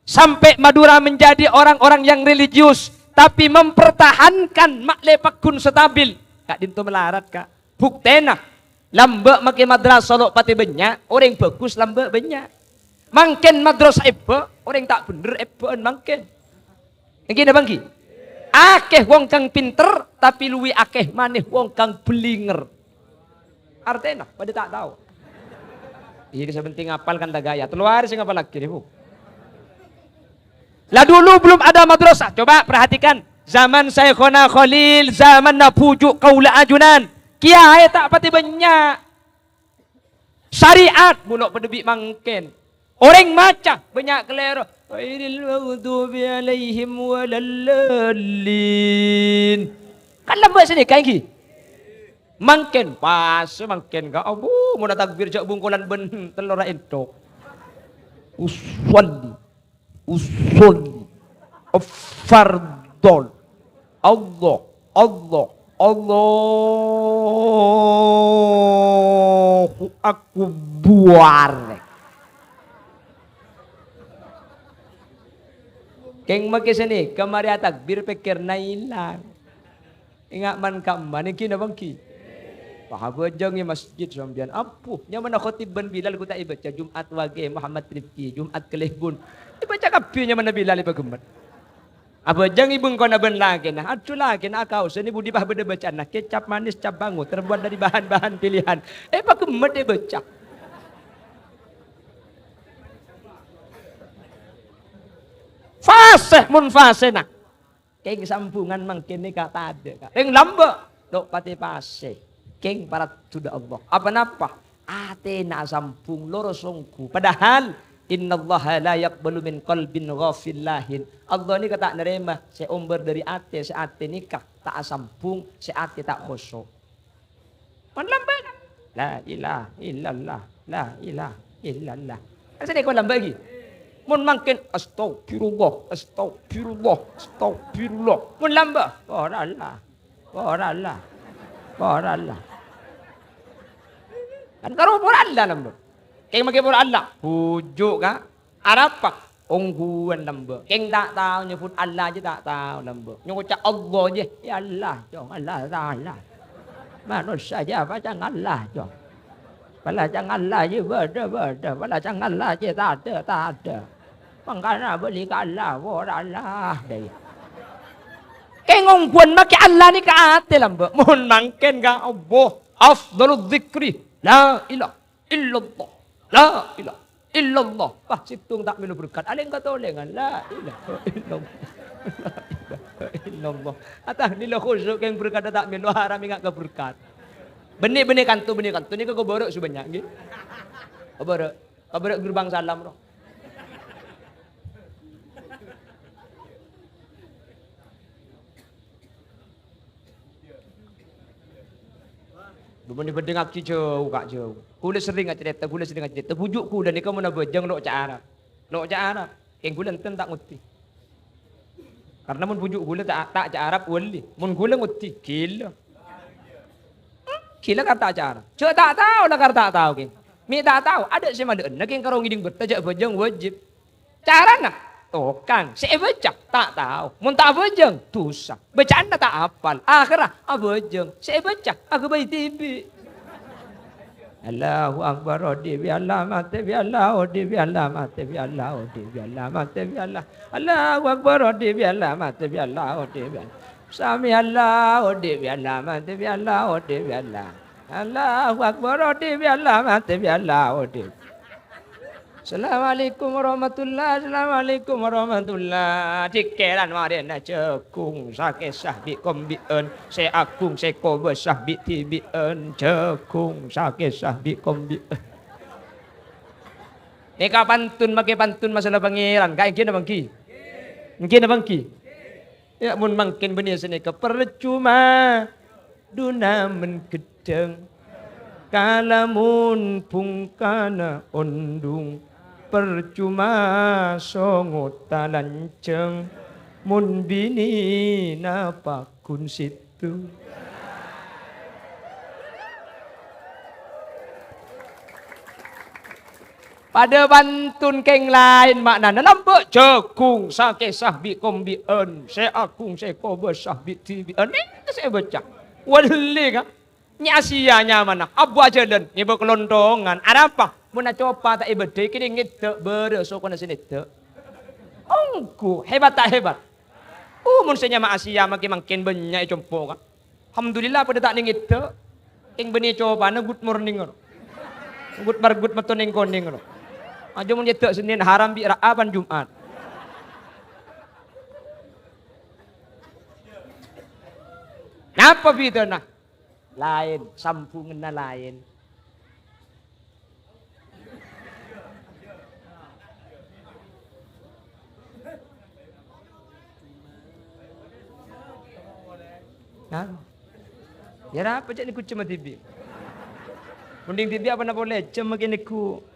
Sampai Madura menjadi orang-orang yang religius, tapi mempertahankan ma'lè pagghun stabil. Ka'dinto malarat, Ka'. Buktèna, lambâ' makè madrasah lo' patè bânnya', orèng bhâghus lambâ' bânnya'. Mangkèn madrasah èbâ, orèng ta' bhendher èbâ'ân mangkèn. Èngghi napa èngghi? Akèh wong kang pinter, tapè luwih akèh manè wong kang bhâlinger. Artèna, padâ ta' tao. Iyâ, sè pentèng ngapal kan ta' ghâ' iyâ. Tello arè sè ngapal aghi, Bu. Lah, dulu belum ada madrasah. Coba perhatikan. Zaman Syaikhona Khalil, zamanna bhuju' kaulâ ajunan. Kèyaè ta' patè bânnya'. Syariat, bulâ padâ bi' mangkèn. Orèng maca, bânnya' kalèro. Ghairil maghdubi alaihim waladdallin. Kan lambâ' sanèka, èngghi? Mangkèn, pas mangkèn, Ka'. Abu, monna takbir jhâ' bungkolan bân tello ra ènto'. Usolli. Usolli. Fardol. Allah. Allah. Allahu Akbar. Kèng makè sanèka marè atakbir pèkkèrra èlang. Enga' man-kamman, èngghi napa èngghi? Wah, abhâjâng è masjid sampèyan. Abu, nyamana khotib bân Bilal ghu ta' èbâca, Jumat Wage, Muhammad Rifki, Jumat Kalèbun. Èbâca kabbhi nyamana Bilal èpaghemmet. Abhâjâng è bengkona bân lakèna. Adhu lakèna akaosan è budi pas bâdâ bâca'anna. Kecap manis, cap bango, terbuat dari bahan-bahan pilihan. Èpaghemmet èbâca. Fasè mon fasèna. Kèng sambhungan mangkèn nèka tadâ', Ka'. Rèng lambâ', lo' patè pasè. Kèng paraddhu dâ' Allah. Apa-napa? Atèna asambhung, loros ongghu. Padahal, "Innallaha la yaqbalu min qalbin ghafil lahin." Allah nèka ta' narèma sè ombâr dâri atè, sè atè nèka ta' asambhung, sè atè ta' khusyu'. Mon lambâ', la ilaha illallah, la ilaha illallah. Kan sanèka lambâ' ghi. Mon mangkèn, astagfirullah, astagfirullah, astagfirullah. Mon lambâ', porallah, porallah, porallah. Kan karo porallah lambâ'. Kèng makè porallah, bhuju', Ka'. Arapa? Ongghuwân lambâ'. Kèng ta' tao nyebbhut Allah jiyâ ta' tao lambâ'. Nyoca' Allah jiyâ, "Ya Allah, Cong, Allah Ta'ala." Manossa jiyâ apa ca'na Allah, Cong? Pala ca'na Allah jiyâ bâdâ, bâdâ. Pala ca'na Allah jiyâ tadâ', tadâ'. Mangkana bâli ka Allah, wara Allah, dâiyâ. Kèng ongghuwân makè Allah nèka atè lambâ'. Mon mangkèn ka Allah, afdhaludz dzikri, la ilaha illallah. La ilaha illallah. Wah, sèttong ta' mèlo berkat. Alèng katolèngan. La ilaha illallah. La ilaha illallah. Atahlil khusyu' kèng berkat ta' mèlo, haram enga' ka berkat. Bânnè, bânnè kanto, bânnè kanto. Nèka kobârâ' sè bânnya', ngghi. Kobârâ'. Kobârâ' gerbang salam, roh. Bânnè bhâdhângngaghi jhâu, Ka', jhâu. Kaulâ serrèng acarèta, kaulâ serrèng acarèta. Bhuju' kaulâ nèka mon abhâjâng lo' ca' Arab. Lo' ca' Arab. Kèng kaulâ enten ta' ngoddhi. Karna mon bhuju' kaulâ ta', ta' ca' Arab, wali. Mon kaulâ ngoddhi, ghilâ. Ghilâ kar ta' ca' Arab. Jhâ' ta' tao la kar ta' tao, kèng. Mè' ta' tao, adâ' sè madâ'âna, kèng karo ngèdhing bhertâ jhâ' abhâjâng wajib. Carana, tokang, sè èbâca, ta' tao. Mon ta' abhâjâng, dhusa. Bâca'anna ta' apal. Akhèrra, abhâjâng. Sè èbâca, aghâbây dhibi'. Allahu Akbar, odi bi Allah, mate bi Allah, odi bi Allah, mate bi Allah, odi bi Allah, mate bi Allah. Allahu Akbar, odi bi Allah, mate bi Allah, odi bi Allah. Sami Allah, odi bi Allah, mate bi Allah, odi bi Allah. Allahu Akbar, odi bi Allah, mate bi Allah, odi. Assalamualaikum warahmatullah, assalamualaikum warahmatullah. Dikeran marena jagung sakesah bi' kombi'en, se agung se kobasah bi' dibi'en, jagung sakesah bi' kombi'en. Neka pantun, make pantun masalah Pangeran. Ka enggi napa enggi? Enggi napa enggi? Ya, mon mangken bânnè sanèka parcoma duna men ghedhâng, kalamun bungkana ondhung, parcoma songo talanjhâng, mon binèna paghun sèttong. Padâ pantun kèng laèn ma'nana, lambâ' jhâghung sakesah bi' kombi'en, sè agung sè kobâsah bi' dhibi'en. Nèka sè èbâca. Wali, ka'. Nya' Asia nyamana, abu ajhâlân, ngèbâ kalonthongan. Arapa? Mon acopa ta' èbâddhâi, kènè' ngèdhâ' bârâ' sokona sè nèdhâ'. Ongghu, hebat ta' hebat? Uh, mon sè nyama Asia mangkèn-mangkèn bânnya' è compo', ka'. Alhamdulillah, padâ ta' nèng èdhâ'. Kèng bânnè copana good morning, ngono. Good margut metto nèng konèng, ngono. Ajâ mon èdhâ' Sennèn, haram bi' ra'a pan Jum'at. Napa bhidhâna? Laèn, sambhunganna laèn. Nah. Ya, arapa cè' nèko cemma dhibi'? Mending dhibi' apa napa polè? Cemma kènè nèko.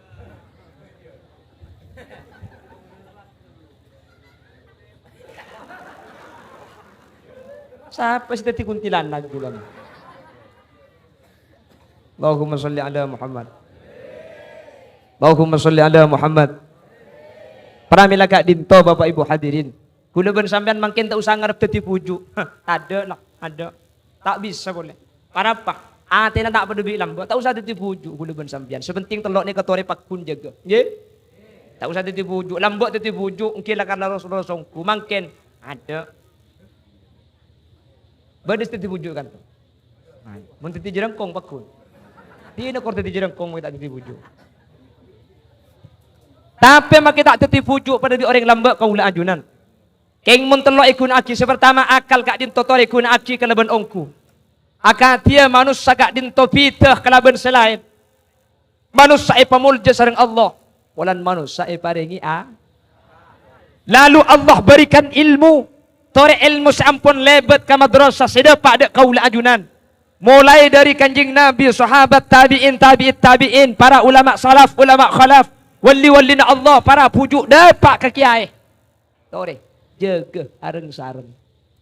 Sapa sè dhâddhi kuntilanak bulan? Allahumma sholli ala Muhammad. Allahumma sholli ala Muhammad. Pramèla ka'dinto, Bapak Ibu hadirin. Kaulâ bân sampèyan mangkèn ta' osa ngarep dhâddhi bhuju'. Hah, tadâ' la, tadâ'. Ta' bisa polè. Parapa? Atèna ta' padâ bi' lambâ', ta' osa dhâddhi bhuju' kaulâ bân sampèyan. Sè pentèng tello' nèka torè pagghun jâgâ. Ngghi? Ta' osa dhâddhi bhuju', lambâ' dhâddhi bhuju', ènggi lakar la ros-, rosongku. Mangkèn, adâ'. Bâdâ sè dhâddhi bhuju' kan? Nah, mon dhâddhi jhârângkong pagghun. Dinah kor dhâddhi jhârângkong, mon ta' dhâddhi bhuju'. Tapè mangkèn ta' dhâddhi bhuju' padâ bi' orèng lambâ' kaulâ ajunan. Kèng mon tello' èghuna'aghi, sè partama akal ka'dinto torè èghuna'aghi kalabân ongghu. Akadhiyâ manossa ka'dinto bhidhâ kalabân sè laèn. Manossa èpamoljâ sareng Allah, polana manossa èparèngè a-, lalu Allah berikan ilmu, torè èlmo sè ampon lèbât ka madrasah sè dâpa' dâ' kaulâ ajunan. Molaè dâri Kanjeng Nabi, sahabat, tabi'in, tabi'it tabi'in, para ulama salaf, ulama khalaf, wali-walina Allah, para bhuju' dâpa' ka kèyaè. Torè, jâgâ areng-sareng.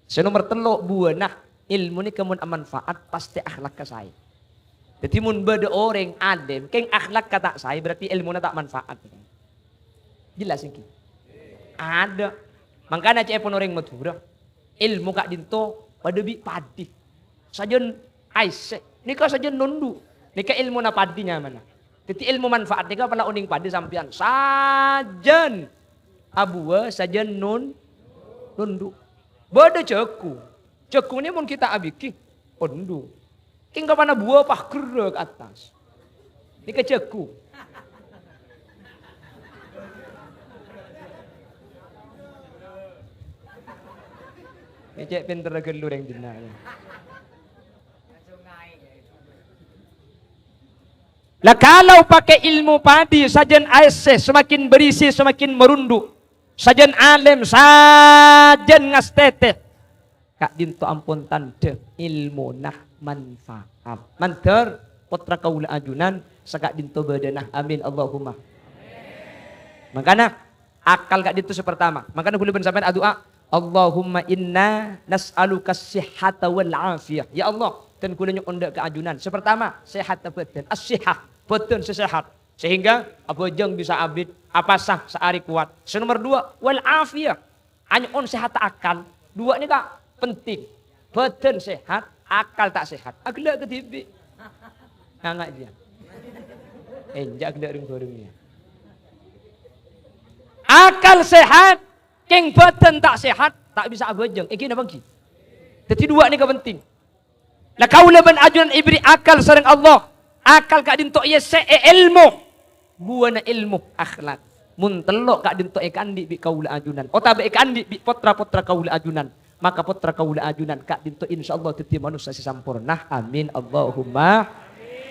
Sè nomer tello', buwâna èlmo nèka mon amanfaat, pastè akhlakka saè. Dhâddhi, mon bâdâ orèng alim, kèng akhlakka ta' saè, berarti èlmona ta' manfaat. Jelas, ènggi? Adâ'. Mangkana ca'èpon orèng Madhurâ, èlmo ka'dinto padâ bi' padhi. Sajân aèssè. Nèka sajân nondhu'. Nèka èlmona padhi nyamana. Dhâddhi èlmo manfaat nèka pola onèng padhi sampèyan. Sajân abuwâ, sajân non-, nondhu'. Bâdâ jhâghung. Jhâghung nèka mon ghi' ta' abighi, nondhu'. Kèng kapana buwâ pas gherrâ ka attas. Nèka jhâghung. Ngècè' pènterra ghâllu rèng dinna', ya. Lah, kalau pakai ilmu padi, sajân aèssè semakin berisi, semakin merunduk. Sajân alèm, sajân ngastètè. Ka'dinto ampon tandhâ èlmona manfaat. Mandhâr pottra kaulâ ajunan saka'dinto bâdâna. Amin, Allahumma. Mangkana, akal ka'dinto sè partama. Mangkana kaulâ bân sampèyan adu'a, "Allahumma inna nas'aluka as-sihhata wal afiyah." Ya Allah, dân kaulâ nyo'on dâ' ka ajunan. Sè partama, sehat bâdân. As-sihah, bâdân sè sehat. Sehingga abhâjâng bisa abit, apasa saarè kowat. Sè nomer duwâ', wal afiyah. Anyo'on sehat akal. Duwâ' nèka penting. Bâdân sehat, akal ta' sehat. Aghellâ' kadhibi'. Nganga' jiyâ. Enjâ' ghellâ' rèng-bhâreng, yâ. Akal sehat, kèng bhâdhân ta' sehat, ta' bisa abhâjâng. Èngghi napa èngghi? Dhâddhi duwâ' nèka penting. La kaulâ bân ajunan èberri' akal sareng Allah. Akal ka'dinto èyessè'è èlmo. Buwâna èlmo, akhlak. Mon tello' ka'dinto èkaandi' bi' kaulâ ajunan, otabâ èkaandi' bi' potra-potra kaulâ ajunan, maka potra kaulâ ajunan ka'dinto insyaallah dhâddhi manossa sè samporna. Amin, Allahumma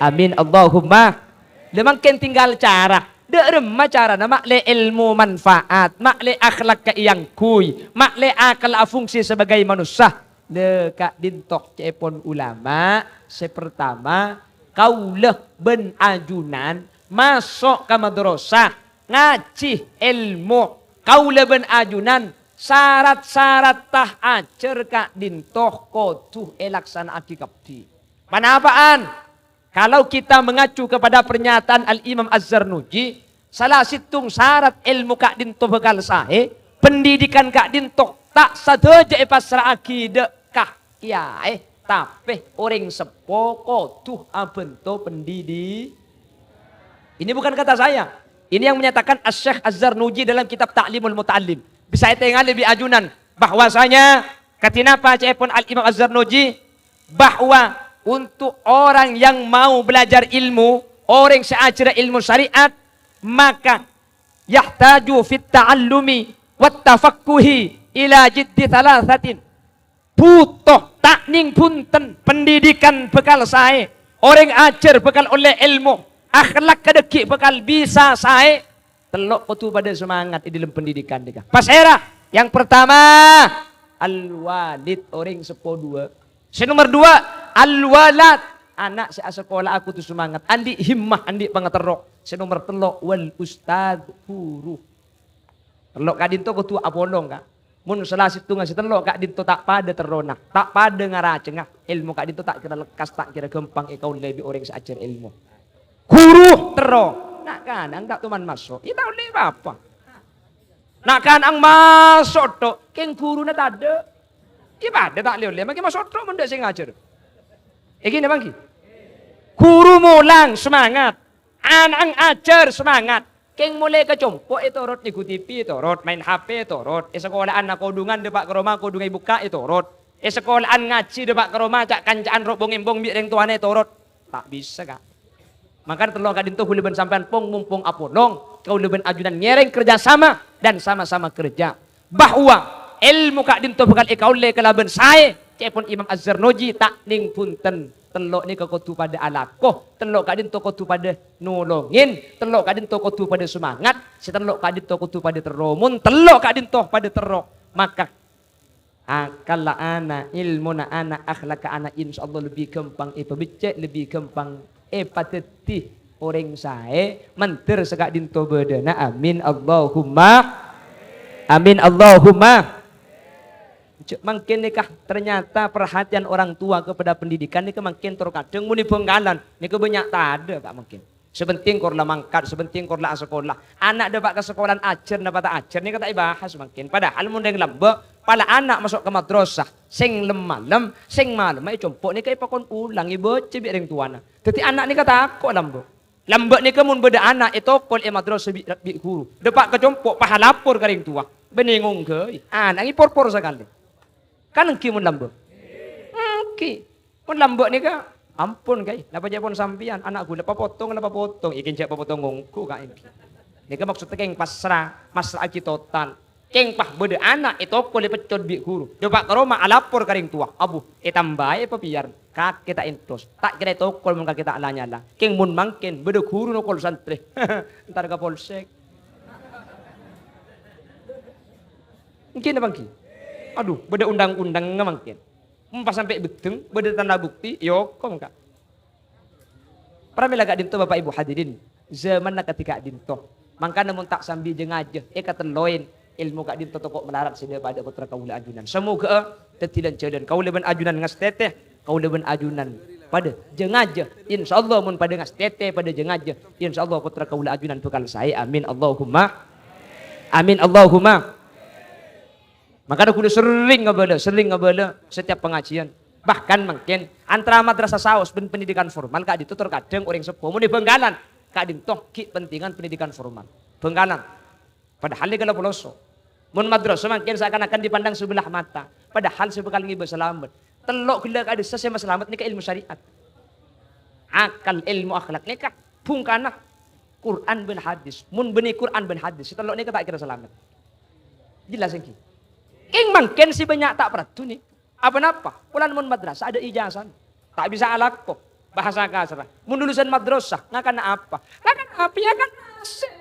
amin, Allahumma. La mangkèn tinggal cara. Dâ' remma carana ma'lè èlmo manfaat, ma'lè akhlak kaèyangghuy, ma'lè akal afungsi sebagai manossa. La ka'dinto ca'èpon ulama, sè pertama, kaulâ bân ajunan maso' ka madrasah, ngajhi èlmo. Kaulâ bân ajunan sarat-saratta ajhâr ka'dinto kodhu èlaksana'aghi kabbhi. Ponapa'an? Kalau kita mengacu kepada pernyataan Al-Imam Az-Zarnuji, sala sèttong sarat èlmo ka'dinto bhâkal saè, pendidikan ka'dinto ta' sadhâjâ èpassra'aghi dâ' ka kèyaè, tapè orèng seppo kodhu abhânto pendidi-, Ini bukan kata saya. Ini yang menyatakan Asy-Syaikh Az-Zarnuji dalam kitab Ta'limul Muta'allim. Bisa ètengalè bi' ajunan bahwasanya kadhi napa ca'èpon Al-Imam Az-Zarnuji, bahwa untuk orang yang mau belajar ilmu, orèng sè ajhârâ ilmu syariat, maka yahtaju fit ta'allumi wat tafaqquhi ila jiddi thalathatin. Bhuto, ta' nèng bhunten, pendidikan bhâkal saè, orèng ajhâr bhâkal ollè èlmo, akhlak kadâggi' bhâkal bisa saè, Tello' kodhu padâ semangat è dâlem pendidikan nèka. Pasèra? Yang pertama, al-walid, orèng seppo duwâ'. Sè nomer duwâ', al-walad, ana' sè asakola kodhu semangat, andi' himmah, andi' pangaterro. Sè nomer tello', wal ustadz, ghuru. Tello' ka'dinto kodhu apolong, Ka'. Mon sala sèttonga sè tello' ka'dinto ta' padâ terrona, ta' padâ ngarajângnga, èlmo ka'dinto ta' kèra lekkas, ta' kèra ghâmpang èkaollè bi' orèng sè ajhâr èlmo. Ghuru terro, na'-kana' ta' toman maso', iyâ ta' ollè pa-apa. Na'-kana' maso' tho', kèng ghuruna tadâ'. Iyâ padâ ta' lè-ollè, mangkè maso' tho' mon tadâ' sè ngajhâr. Èngghi napa èngghi? Ghuru molang, semangat. Ana' ajhâr, semangat. Kèng molaè ka compo' ètorot, nèngghu T V ètorot, maèn H P ètorot, è sakola'an kodhungan dâpa' ka roma kodhungan èbukka' ètorot, è sakola'an ngajhi dâpa' ka roma ca'-kanca'an ro'-bong-embong bi' rèng towana ètorot. Ta' bisa, Ka'. Mangkana tello' ka'dinto kaulâ bân sampèyan pong-mompong apolong, kaulâ bân ajunan ngèrèng kerja sama dan sama-sama kerja. Bahwa èlmo ka'dinto bhâkal èkaollè kalabân saè, ca'èpon Imam Az-Zarnuji, ta' nèng bhunten. Tello' nèka kodhu padâ alako, tello' ka'dinto kodhu padâ nolongè, tello' ka'dinto kodhu padâ semangat, sè tello' ka'dinto kodhu padâ terro. Mon tello' ka'dinto padâ terro, maka akalla ana', èlmona ana', akhlakka ana', insyaallah lebbi ghâmpang èpabhecce', lebbi ghâmpang èpadhâddhi orèng saè, mandhâr saka'dinto bâdâna. Amin, Allahumma amin, Allahumma. Jhâ' mangkèn nèka, ternyata perhatian orang tua kepada pendidikan nèka mangkèn terkadang mon è Bhângkalan nèka bânnya' tadâ', Ka', mangkèn. Sè penting kor la mangkat, sè penting kor la asakola. Ana' dâpa' ka sakola'an ajhâr napa ta' ajhâr nèka ta' èbahas mangkèn. Padahal mon rèng lambâ', pala ana' maso' ka madrasah, sèng lem-malem, sèng malemma è compo' nèka èpakon ulang, èbâca bi' rèng towana. Dhâddhi ana' nèka tako' lambâ'. Lambâ' nèka mon bâdâ ana' ètokol è madrasah bi', bi' ghuru, dâpa' ka compo' pas alapor ka rèng towa, bânnè ngongghâi, ana' èporpor sakalè. Kan èngghi mon lambâ'? Èngghi. Mon lambâ' nèka, ampon, Kaè, napa ca'èpon sampèyan, ana' ghulâ papotong la papotong, èngghi jhâ' papotong ngongghu, Kaè, èngghi. Nèka maksodda kèng pasra, masra'aghi total. Kèng pas bâdâ ana' ètokol èpeccot bi' ghuru. Dâpa' ka roma alapor ka rèng towa. Abu, ètambâi apa biyar? Kakè ta' entos. Ta' kèra ètokol mon kakè ta' la-nyala. Kèng mon mangkèn bâdâ ghuru nokol santrè. Entar ka polsek. Èngghi napa èngghi? Adu, bâdâ undang-undangnga mangkèn. Mon pas sampè' bheddheng, bâdâ tanda bukti, èokom, Ka'. Pramèla ka'dinto, Bapa' Ibu hadirin, zamanna kadhi ka'dinto. Mangkana mon ta' sambi jâ-ngajâ, èkatelloè, èlmo ka'dinto tako' malarat sè dhâ-padâ pottra kaulâ ajunan. Samoghâ'â dhâddhi lan-jhâlân kaulâ bân ajunan ngastètè, kaulâ bân ajunan padâ jâ-ngajâ. Insyaallah mon padâ ngastètè, padâ jâ-ngajâ, insyaallah pottra kaulâ ajunan bhâkal saè. Amin, Allahumma amin, Allahumma. Mangkana ghulâ serrèng ngabâlâ, serrèng ngabâlâ setiap pengajian. Bahkan mangkèn antara madrasah saos bân pendidikan formal ka'dinto terkadang orèng seppo mon è Bhângkalan. Ka'dinto ghi' pentingan pendidikan formal. Bhângkalan. Padahal nèka la poloso. Mon madrasah mangkèn seakan-akan dipandang sebelah mata. Padahal sè bhâkal ngibâ salamet. Tello' ghellâ' ka'dissa sè masalamet nèka ilmu syariat. Akal, ilmu akhlak nèka bhungkana Qur'an bân hadis. Mon bânnè Qur'an bân hadis, sè tello' nèka ta' kèra salamet. Jelas ènggi? Kèng mangkèn sè bânnya' ta' parlo nèka. Apa napa? Polana mon madrasah adâ' ijazah. Ta' bisa alako. Bahasa kasar. Mon lulusan madrasah, ngakanna apa? Ngakanna apa? Ya kan nasib.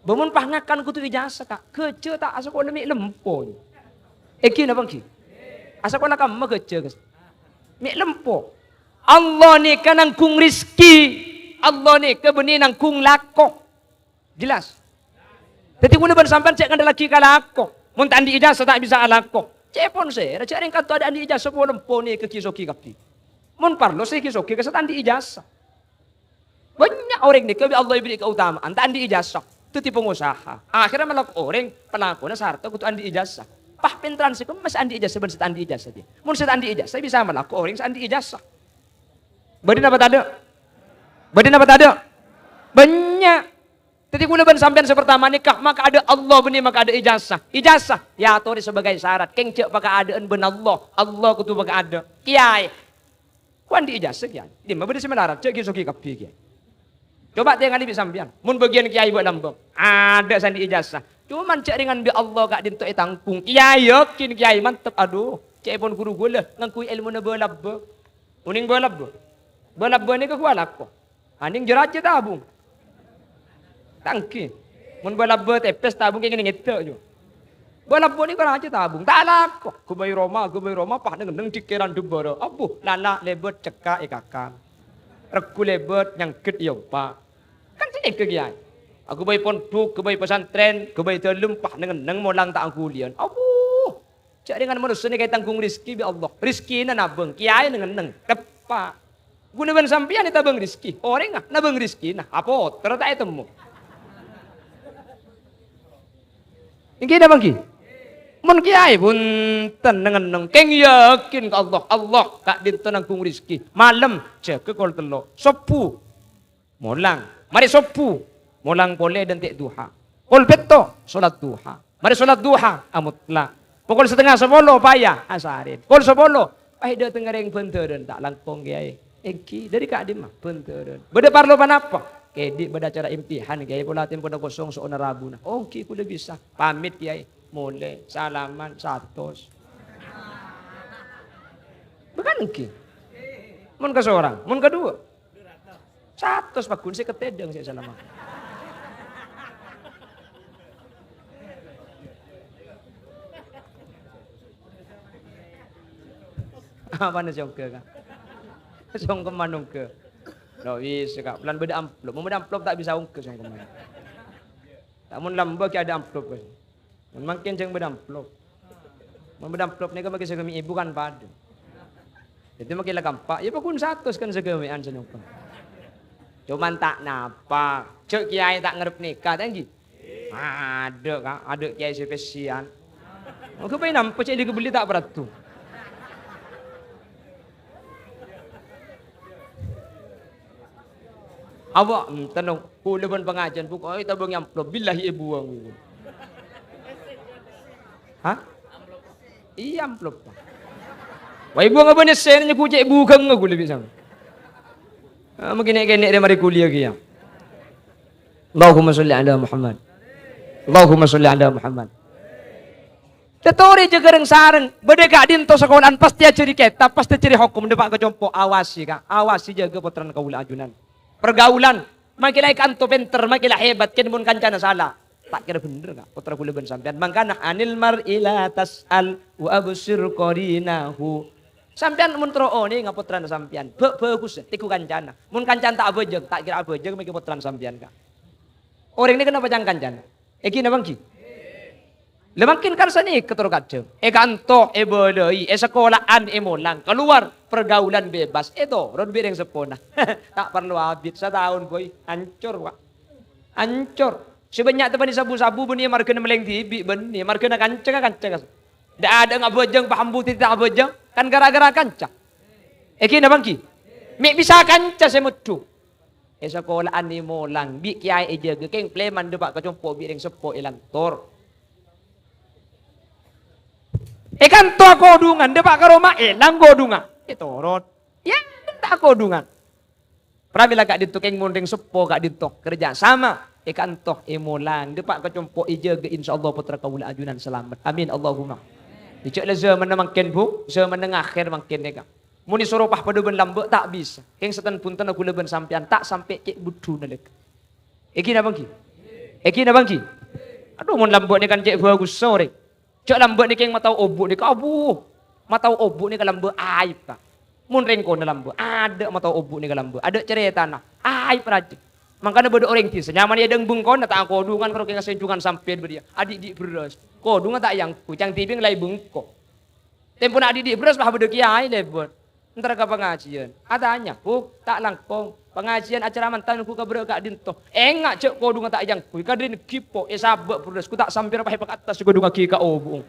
Bâ mon pas ngakan kodhu ijazah, Ka'. Ghâjjhâ ta' asakola mè' lempo. Ènggi napa ènggi? Asakola kamma ghâjjhâ, Gus. Mè' lempo. Allah nèka nanggung rizki. Allah nèka bânnè nanggung lako. Jelas? Dhâddhi, kaulâ bân sampèyan jhâ' ngandellaghi ka lako. Mon ta' andi' ijazah, ta' bisa alako. Ca'èpon sèra, jhâ' rèng kanto adâ' andi' ijazah, polana pon nèka ghi' soghi kabbhi. Mon parlo sè ghi' soghi, ka sè ta' andi' ijazah. Bânnya' orèng nèka bi' Allah èberri' kaotamaan, ta' andi' ijazah. Dhâddhi pangosaha. Akhirnya malah orèng palakona sarta kodhu andi' ijazah. Pas pènteran sè kemma sè andi' ijazah bân sè ta' andi' ijazah, dhâddhi. Mon sè ta' andi' ijazah bisa malako orèng sè andi' ijazah. Bâdâ napa tadâ'? Bâdâ napa tadâ'? Bânnya'. Dhâddhi, kaulâ bân sampèyan sè partama nèka, makaadâ' Allah bânnè makaadâ' ijazah. Ijazah èyatorè sebagai syarat, kèng jhâ' pakaadâ'ân bân Allah. Allah kodhu pakaadâ'. Kèyaè. Ko' andi' ijazah, kèyaè. Dimma bâdâ sè malarat, jhâ' ghi' soghi kabbhi, kèyaè. Coba tèngalè bi' sampèyan. Mon bâgiyân kèyaè bâ' lambâ', adâ' sè andi' ijazah. Coman jhâ' rèngan bi' Allah ka'dinto ètanggung. Kèyaè yakin, kèyaè mantep. Adhu, ca'èpon ghuru ghulâ ngangghuy èlmona bâ' labbâ. Onèng bâ' labbâ. Bâ' labbâ nèka ghu alako. Anèng jâ rajâ tabung. Ta' ènggi. Mon bâ' labbâ tèpès tabung kèngèng ngèdâ', jhu. Bâ' labbâ nèka rajâ tabung. Ta' alako. Ghâbây roma, ghâbây roma, pas neng-enneng dikèran dubbârâ. Abbhu, lala' lèbât cekka' èkakan. Regghu lèbât nyangghât èompa'. Kan sanèka kèyaè. Aghâbây pondhuk, ghâbây pesantren, ghâbây dâlem, pas neng-enneng molang ta' angghuliyan. Abbhu. Jhâ' rèngan manossa nèka ètanggung rizki bi' Allah. Rizkina nabâng, kèyaè neng-enneng. Teppa'. Ghulâ bân sampèyan ètabâng rizki. Orèngnga nabâng rizkina. Apotèr ta' ètemmo. Ènggi napa ènggi? Mon kèyaè bhunten neng-enneng. Kèng yakin ka Allah. Allah ka'dinto nanggung rizki. Malem, jâgâ kol tello'. Sobbhu. Molang. Marè sobbhu, molang polè dântè' duha. Kol pètto', solat duha. Marè solat duha, amotlak. Pokol satengnga sapolo, paya, asarèn. Kol sapolo, pas èdâtengnga rèng bhândarân, ta' langkong, kèyaè. Ènggi, dâri ka'dimma? Bhândarân. Bâdâ parlo ponapa? Kèdi' bâdâ acara imtihan, kèyaè, pola tempona kosong, so'ona rabuna. Oh, ènggi, kaulâ bisa. Pamit, kèyaè. Molè, salaman, satos. Bukan ènggi. Mon kasorang, mon kaduwâ. Satos pagghun sè katèdhâng sè salama. Apana sè ongghâ, Ka'? Songkeman ongghâ. Lo, wis, Ka'. Polana bâdâ amplop. Mon bâdâ amplop ta' bisa ongghâ songkeman. Ta' mon lambâ' ghi' adâ' amplop, Ka'. Mon mangkèn jhâng bâdâ amplop. Mon bâdâ amplop nèka makè sagâmè' èbu kan padâ. Dhâddhi makè la kampa', ya pagghun satos kan sagâmè'an sè nyongkon. Coman ta' napa, jhâ' kèyaè ta' ngarep nèka, ta' ènggi? Adâ', Ka', adâ' kèyaè sè pèssèyan. Moghâ bhâi nampa cè' dikabellè ta' parlo. Apa, enten, kaulâ bân pangajhiyân, pokokna ètabâng amplop, billahi èbuwâng. Hah? Iyâ, amplop. Wah, èbuwâng apa nèssèna nyèghu cè' bughâng aku lebbi sama. Ah, mangkèn kènè' rè marè kuliah kèya. Allahumma sholli ala Muhammad. Allahumma sholli ala Muhammad. Tatorè jâgâ rèng-sarèng, bâdâ ka'dinto sakola'an pastè ajhâri kètab, pastè ajhâri hokom, dâpa' ka compo', awasi, Ka', awasi jâgâ pottrana kaulâ ajunan. Pergaulan, makè la èkanto pènter, makè la hebat, kèng mon kancana sala, ta' kèra bhender, Ka', pottra kaulâ bân sampèyan. Mangkana, "Anil mar'i la tas'al wa absir qarinahu." Sampèyan mon terro onènga pottrana sampèyan, bâ'-, bhâghus, tèngghu kancana. Mon kancana ta' abhâjâng, ta' kèra abhâjâng makè pottrana sampèyan, Ka'. Orèng nèka napa ca'na kancana? Ènggi napa ènggi? La mangkèn kan sanèka terro kadhâng. È kanto, èbâlâi, è sakola'an, èmolang, kalowar, pergaulan bebas, ètoron bi' rèng seppona. Ta' parlo abit, sataon, boy. Ancor, Pak. Ancor. Sè bânnya' teppa'na sabu-sabu bânnè marghâna mellèng dhibi', bânnè marghâna kanca ka kanca, Ka'. Dâ'-adâ' ngabhâjâng, paham budi ta' abhâjâng, kan gara-gara kanca. Ènggi napa ènggi? Mè' bisa kanca sè meddhu. È sakola'an èmolang, bi' kèyaè èjâgâ, kèng plèman dâpa' ka compo' bi' rèng seppo èlantor. È kanto akodhungan, dâpa' ka roma, èlang kodhungnga. Ètorot. Yâ, ta' akodhungan. Pramèla ka'dinto kèng mon rèng seppo ka'dinto kerja sama, è kanto èmolang, dâpa' ka compo' èjâgâ, insyaallah pottra kaulâ ajunan salamet. Amin, Allahumma. Jhâ' la zâmanna mangkèn, Bu, zâmanna ngakhèr mangkèn nèka. Mon èsoro pas padâ bân lambâ' ta' bisa. Kèng sètan bhunten ghulâ bân sampèyan ta' sampè' cè' buddhuna lèghâ. Èghi napa ènggi? Èghi napa ènggi? Adhu, mon lambâ' nèka kan cè' bhâghussa orèng. Jhâ' lambâ' nèka kèng matao obu' nèka, abu. Matao obu' nèka lambâ' aib, Ka'. Mon rèng kona lambâ', adâ' matao obu' nèka lambâ', adâ' carètana, aib rajâ. Mangkana bâdâ orèng bisa nyamana è dhâng bengkona ta' akodhungan karo kèng asènjungan sampèyan bâdiyâ, adhibi' bherrâs. Kodhungnga ta' èangghuy, cangtibing la è bengko. Tempona adhibi' bherrâs pas bâdâ kèyaè lèbât. Entar ka pangajiân. Atanya, "Bu, ta' langkong. Pangajiân acara mantan nunggu ka bârâ' ka'dinto." Enga' jhâ' kodhungnga ta' èangghuy. Kadhi nèngghi po, èsabâ' bherrâs. Ghu ta' sampèr pas èpakaattas kodhungnga ghi' ka obu'.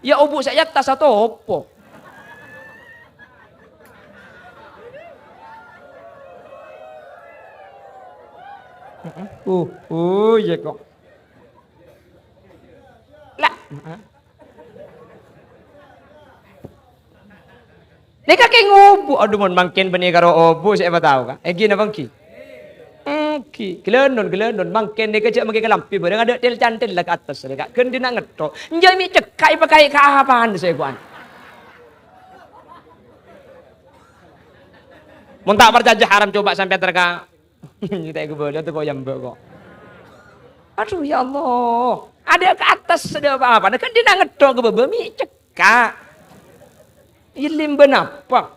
Yâ obu' sè èattas atopo. Uh, uh, iyâ kok. La. Nèka kèng obu', adhu mon mangkèn bânnè karo obu' sè èpatao, Ka'. Ènggi napa ènggi? Ènggi. Ghâlânon, ghâlânon. Mangkèn nèka jhâ' mangkèn kalambhi bhârâng adâ' tel-cantel la ka attas rè, Ka'. Ghândhina ngetthok. Enjâ' mè' cekka' èpakaè ka apana sè èkowan. Mon ta' parcajâ haram coba sampèyan entar ka Nyètè kabâlâ teko yâ mbâ' ko'. Adhu, ya Allah. Adâ' ka attas adâ' pa-apana, kan dina ngetthok ka bâbâ mè' cekka'. Yellem bân apa?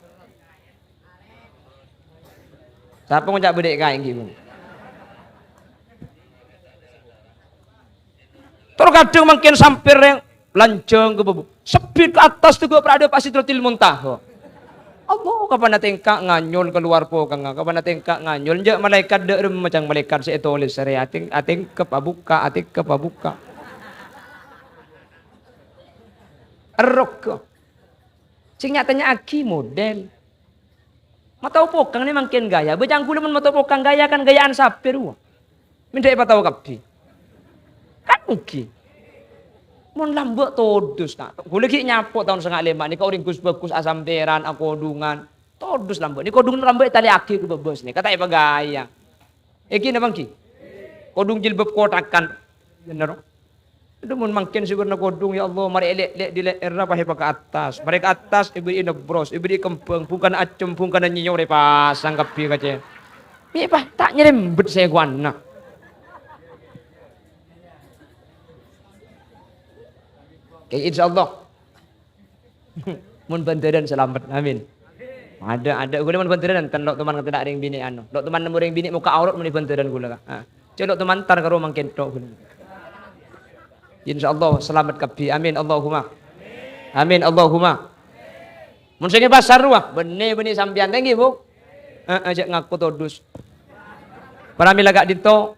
Sapa ngoca' bâdâ è kaè ghi, Bu? Tor kadhâng mangkèn sampèr rèng lanjhâng ka bâbâ. Sebbit ka attas tegghâ' parada pa' Sidratil Muntaha. Allah, kapan atèngka nganyol kalowar pokangnga, kapan atèngka nganyol. Enjâ' malaèkat dâ' remma cang malaèkat sè ètolès sarè atèng-, atèngkep abukka', atèngkep abukka'. Errok. Sè nya'-tanya'aghi model. Matao pokang nè mangkèn ghâjâ. Bâ cangghulâ mon matao pokang ghâjâ kan ghâjâ'ân sapè rowa. Mènta èpatao kabbhi. Kan ènggi. Mon lambâ' todus, Ka'. Ghulâ ghi' nyapo taon sanga' lèma' nèka orèng ghus-bhâghus asampèran, akodhungan. Todus lambâ'. Nè kodhung lambâ' ètalèyaghi ka bâbâ nèka ta' èpaghâjâ. Ènggi napa ènggi? Kodhung jilbab kothakan. Bhender. Adhu, mon mangkèn sè bârna kodhung, ya Allah, marè èlè'-lè' dhi lè'èrra, pas èpaka attas. Marè ka attas, èbâri'i nebbros, èbâri'i kembhâng, bhungkana accem, bhungkana nyèyor, èpasang kabbhi ka cè-. Mè' pas ta' nyerembet sèkowanna. Oke, insyaallah. Mon bhânterrân salamet. Amin. Adâ', adâ'. Ghulâ mon bhânterrân enten lo' toman ngatèla' rèng binè' ano. Lo' toman nemmo rèng binè' mokka' aorat mon è bhânterrân ghulâ, Ka'. Ah. Cè' lo' toman entar karo mangkèn tho' ghulâ. Insyaallah salamet kabbhi. Amin Allahumma. Amin Allahumma. Mon sèngè pasar rowa, bânnè, bânnè sampèyan. Thank you, Bu. Heeh, jhâ' ngako todus. Pramèla ka'dinto.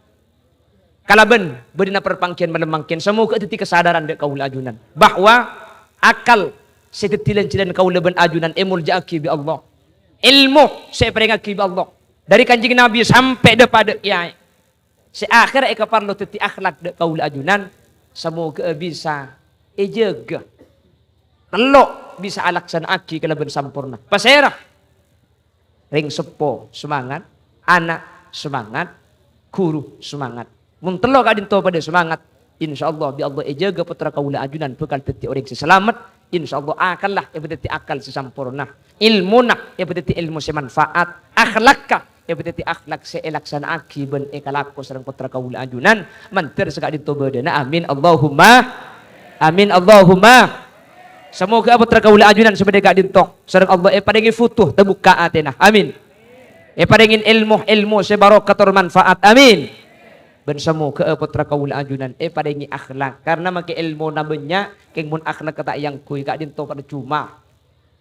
Kalabân bâdâna parpangghiyân malem mangkèn, samoghâ dhâddhi kasadaran dâ' kaulâ ajunan bahwa akal sè dhâddhi lan-jhâlân kaulâ bân ajunan èmoljâ'aghi bi' Allah. Èlmo sè èparèngaghi bi' Allah dhâri Kanjeng Nabi sampè' dâpa' dâ' kèyaè sè akhèrra èkaparlo dhâddhi akhlak dâ' kaulâ ajunan, samoghâ bisa èjâgâ. Tello' bisa alaksana'aghi kalabân samporna. Pasèra? Rèng seppo semangat, ana' semangat, ghuru semangat. Mon tello' ka'dinto padâ semangat, insyaallah bi' Allah èjâgâ pottra kaulâ ajunan bhâkal dhâddhi orèng sè salamet. Insyaallah akalla èpadhâddhi akal sè samporna, èlmona èpadhâddhi èlmo sè manfaat, akhlakka èpadhâddhi akhlak sè èlaksana'aghi bân èkalako sareng pottra kaulâ ajunan. Mandhâr saka'dinto bâdâna. Amin Allahumma. Amin Allahumma. Samoghâ pottra kaulâ ajunan sè bâdâ ka'dinto sareng Allah èparèngè futuh tabukka atèna. Amin. Èparèngè èlmo, èlmo sè barokah tor manfaat. Amin. Bân samoghâ pottra kaulâ ajunan èparèngè akhlak. Karna makè èlmona bânnya', kèng mon akhlakka ta' èangghuy ka'dinto parcoma.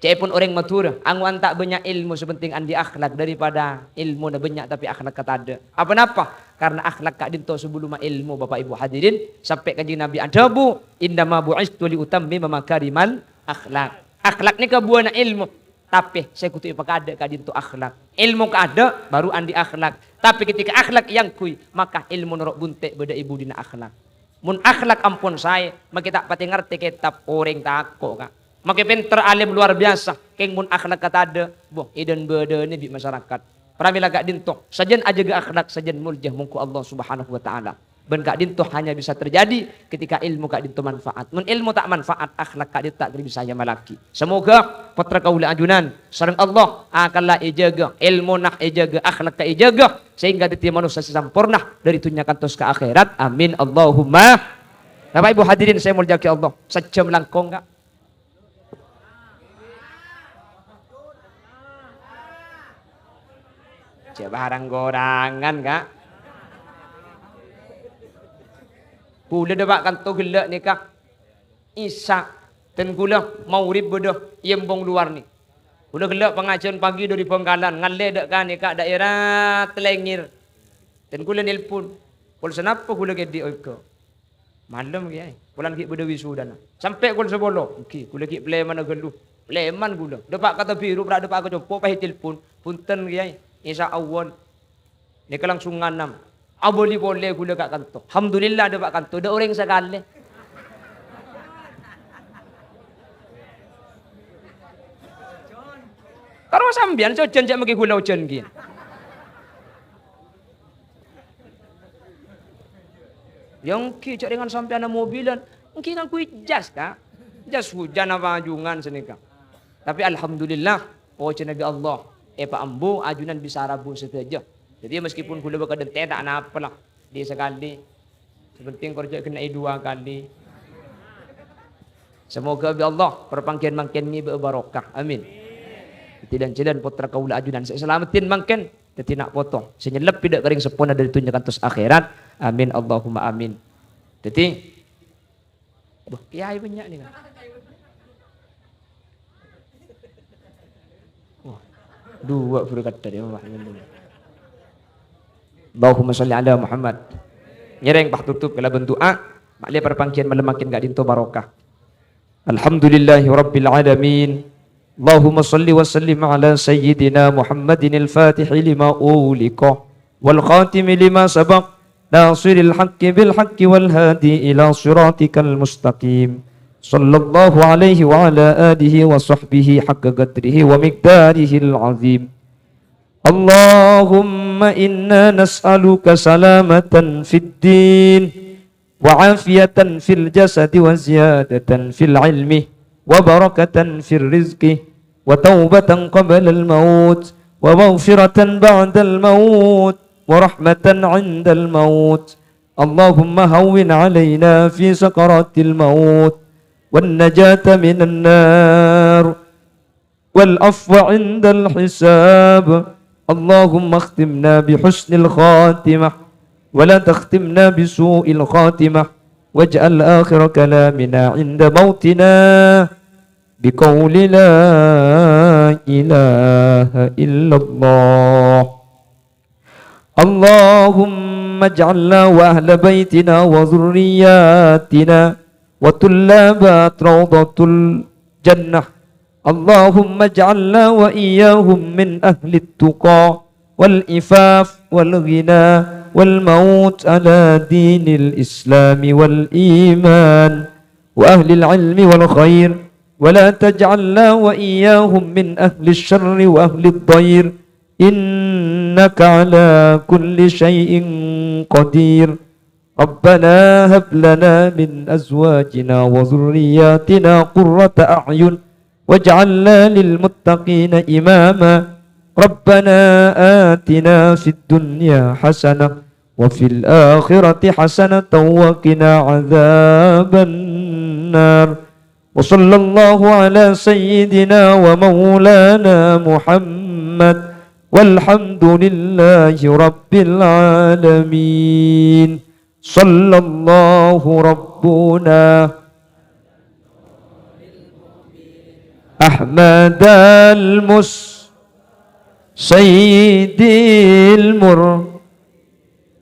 Ca'èpon orèng Madhurâ, ango'an ta' bânnya' èlmo sè pentèng andi' akhlak daripada èlmona bânnya' tapè akhlakka tadâ'. Apa-napa? Karna akhlak ka'dinto sabellumma èlmo, Bapak Ibu hadirin, sampè' Kanjeng Nabi adhâbu, "Innama bu'istu li utammima makarimal akhlak." Akhlak nèka buwâna èlmo, tapè sè kodhu èpakaadâ' ka'dinto akhlak. Èlmo kaadâ', baru andi' akhlak. Tapè ketika akhlak èangghuy, maka èlmo noro' bunte' bâdâ è budina akhlak. Mon akhlak ampon saè, makè ta' patè ngartè kètab, orèng tako', Ka'. Makè pènter, alim luar biasa, kèng mon akhlak tadâ', bo, èdhân-bâdhâni bi' masyarakat. Pramèla ka'dinto, sajân ajâgâ akhlak, sajân molja mongghu Allah Subhanahu wa Ta'ala. Bân ka'dinto hanya bisa terjadi ketika èlmo ka'dinto manfaat. Mon èlmo ta' manfaat, akhlak ka'dinto ta' kèra bisa èamallaghi. Semoga pottra kaulâ ajunan sareng Allah akalla èjâgâ, èlmona èjâgâ, akhlakka èjâgâ, sehingga dhâddhi manossa sè samporna dhâri dhunnya kantos ka akhèrat. Amin, Allahumma. Bapak Ibu hadirin sè èmoljâ'aghi Allah, sajjhâm langkong, Ka'. Cè' bhârâng korangan, Ka'. Kaulâ dâpa' kanto ghellâ' nèka. Isya', dân kaulâ maghrib bâdâ è embong luar nè. Kaulâ ghellâ' pangajiân pagi dâri Bhângkalan, ngallè dâ' ka nèka daerah Tlengir. Dân kaulâ nelpon, "Pol sanapa kaulâ kèdhi' oghâ?" "Malem, Kèyaè. Polana ghi' bâdâ wisudana." "Sampè' kol sapolo?" "Èngghi, kaulâ ghi' palèmana ghâllu." Palèman kaulâ. Dâpa' ka Tabiru, pra' dâpa' ka compo', pas ètelpon. "Bhunten, Kèyaè. Isya' awwal." Nèka langsung nganam. Abâli polè kaulâ ka kanto. Alhamdulillah, dâpa' kanto. Dâ' orèng sakalè. Karo sampèyan sè ojhân, cè' maghi kaulâ ojhân ghi. Ya èngghi, cè' rèngan sampèyan amobilan. Èngghi ngangghuy jas, Ka'. Jas hujan apa ajungan sanèka. Tapè alhamdulillah, ojhânna bi' Allah èpaambu, ajunan bisa rabu sadhâjâ. Dhâddhi, meskipun kaulâ bâkal dântè' ta' napa la, dhi sakalè. Sè pentèng kor jhâ' ghenna'è dua kalè. Semoga bi' Allah parpangghiyân mangkèn ngibâ'â barokah. Amin. Dhâddhi, lan-jhâlân pottra kaulâ ajunan sè èsalameddhin mangkèn dhâddhi na' poto, sè nyellebbhi dâ' ka rèng seppona dâri dhunnya kantos akhèrat. Amin, Allahumma amin. Dhâddhi, Wah, kèyaè bânnya' nèka. Wah, dua buru kadhâ' ya, wah, ngènè. Allahumma shalli ala Muhammad. Ngèrèng patutup kalabân du'a, ma'lè parpangghiyân malem mangkèn ka'dinto barokah. Alhamdulillahi rabbil alamin. Allahumma shalli wa sallim ala sayyidina Muhammadinil fatihi lima ughliqa wal khatimi lima sabaq. ناصر الحق بالحق والهادي إلى صراطك المستقيم. صلى الله عليه وعلى آله وصحبه حق قدره ومقداره العظيم. اللهم إنا نسألك سلامة في الدين، وعافية في الجسد، وزيادة في العلم، وبركة في الرزق، وتوبة قبل الموت، ومغفرة بعد الموت، ورحمة عند الموت. اللهم هون علينا في سكرات الموت، والنجاة من النار، والعفو عند الحساب. اللهم اختمنا بحسن الخاتمة، ولا تختمنا بسوء الخاتمة، واجعل آخر كلامنا عند موتنا بقول لا إله إلا الله. اللهم اجعلنا وأهل بيتنا وذرياتنا وطلابات روضة الجنة. اللهم اجعلنا وإياهم من أهل التقى والعفاف والغنى والموت على دين الإسلام والإيمان وأهل العلم والخير، ولا تجعلنا وإياهم من أهل الشر وأهل الضير، إنك على كل شيء قدير. ربنا هب لنا من أزواجنا وذرياتنا قرة أعين واجعلنا للمتقين إماما. ربنا آتنا في الدنيا حسنة وفي الآخرة حسنة وقنا عذاب النار. وصلى الله على سيدنا ومولانا محمد، والحمد لله رب العالمين. صلى الله ربنا أحمد المس-، سيد المر-،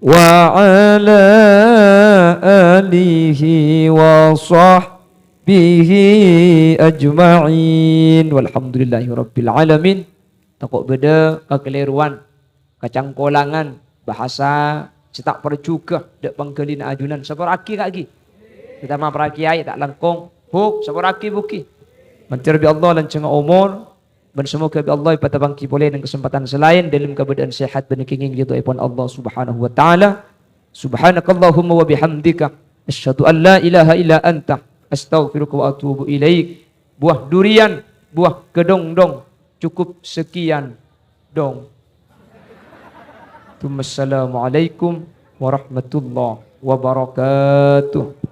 وعلى آله وصحبه أجمعين. والحمد لله رب العالمين. Tako' bâdâ kakalèrowan, kacangkolangan, Bhâsa sè ta' parjhughâ, dâ' pangghâlina ajunan. Saporaghi, Ka', ghi. Terutama para kiai, ta' langkong. Bu', saporaghi, Bu', ghi. Mandhâr bi' Allah lanjhângnga omor, bân samoghâ bi' Allah èpatapangghi polè neng kasempadhân sè laèn dâlem kabâdâ'ân sehat bân kèngèng ridhoèpon Allah Subhanahu wa Ta'ala. Subhanakallahumma wa bihamdika, asyhadu an la ilaha illa anta, astaghfiruka wa atubu ilaik. Buah durian, buah kedondong, cukup sekian dong. Tsummassalamualaikum warahmatullahi wabarakatuh.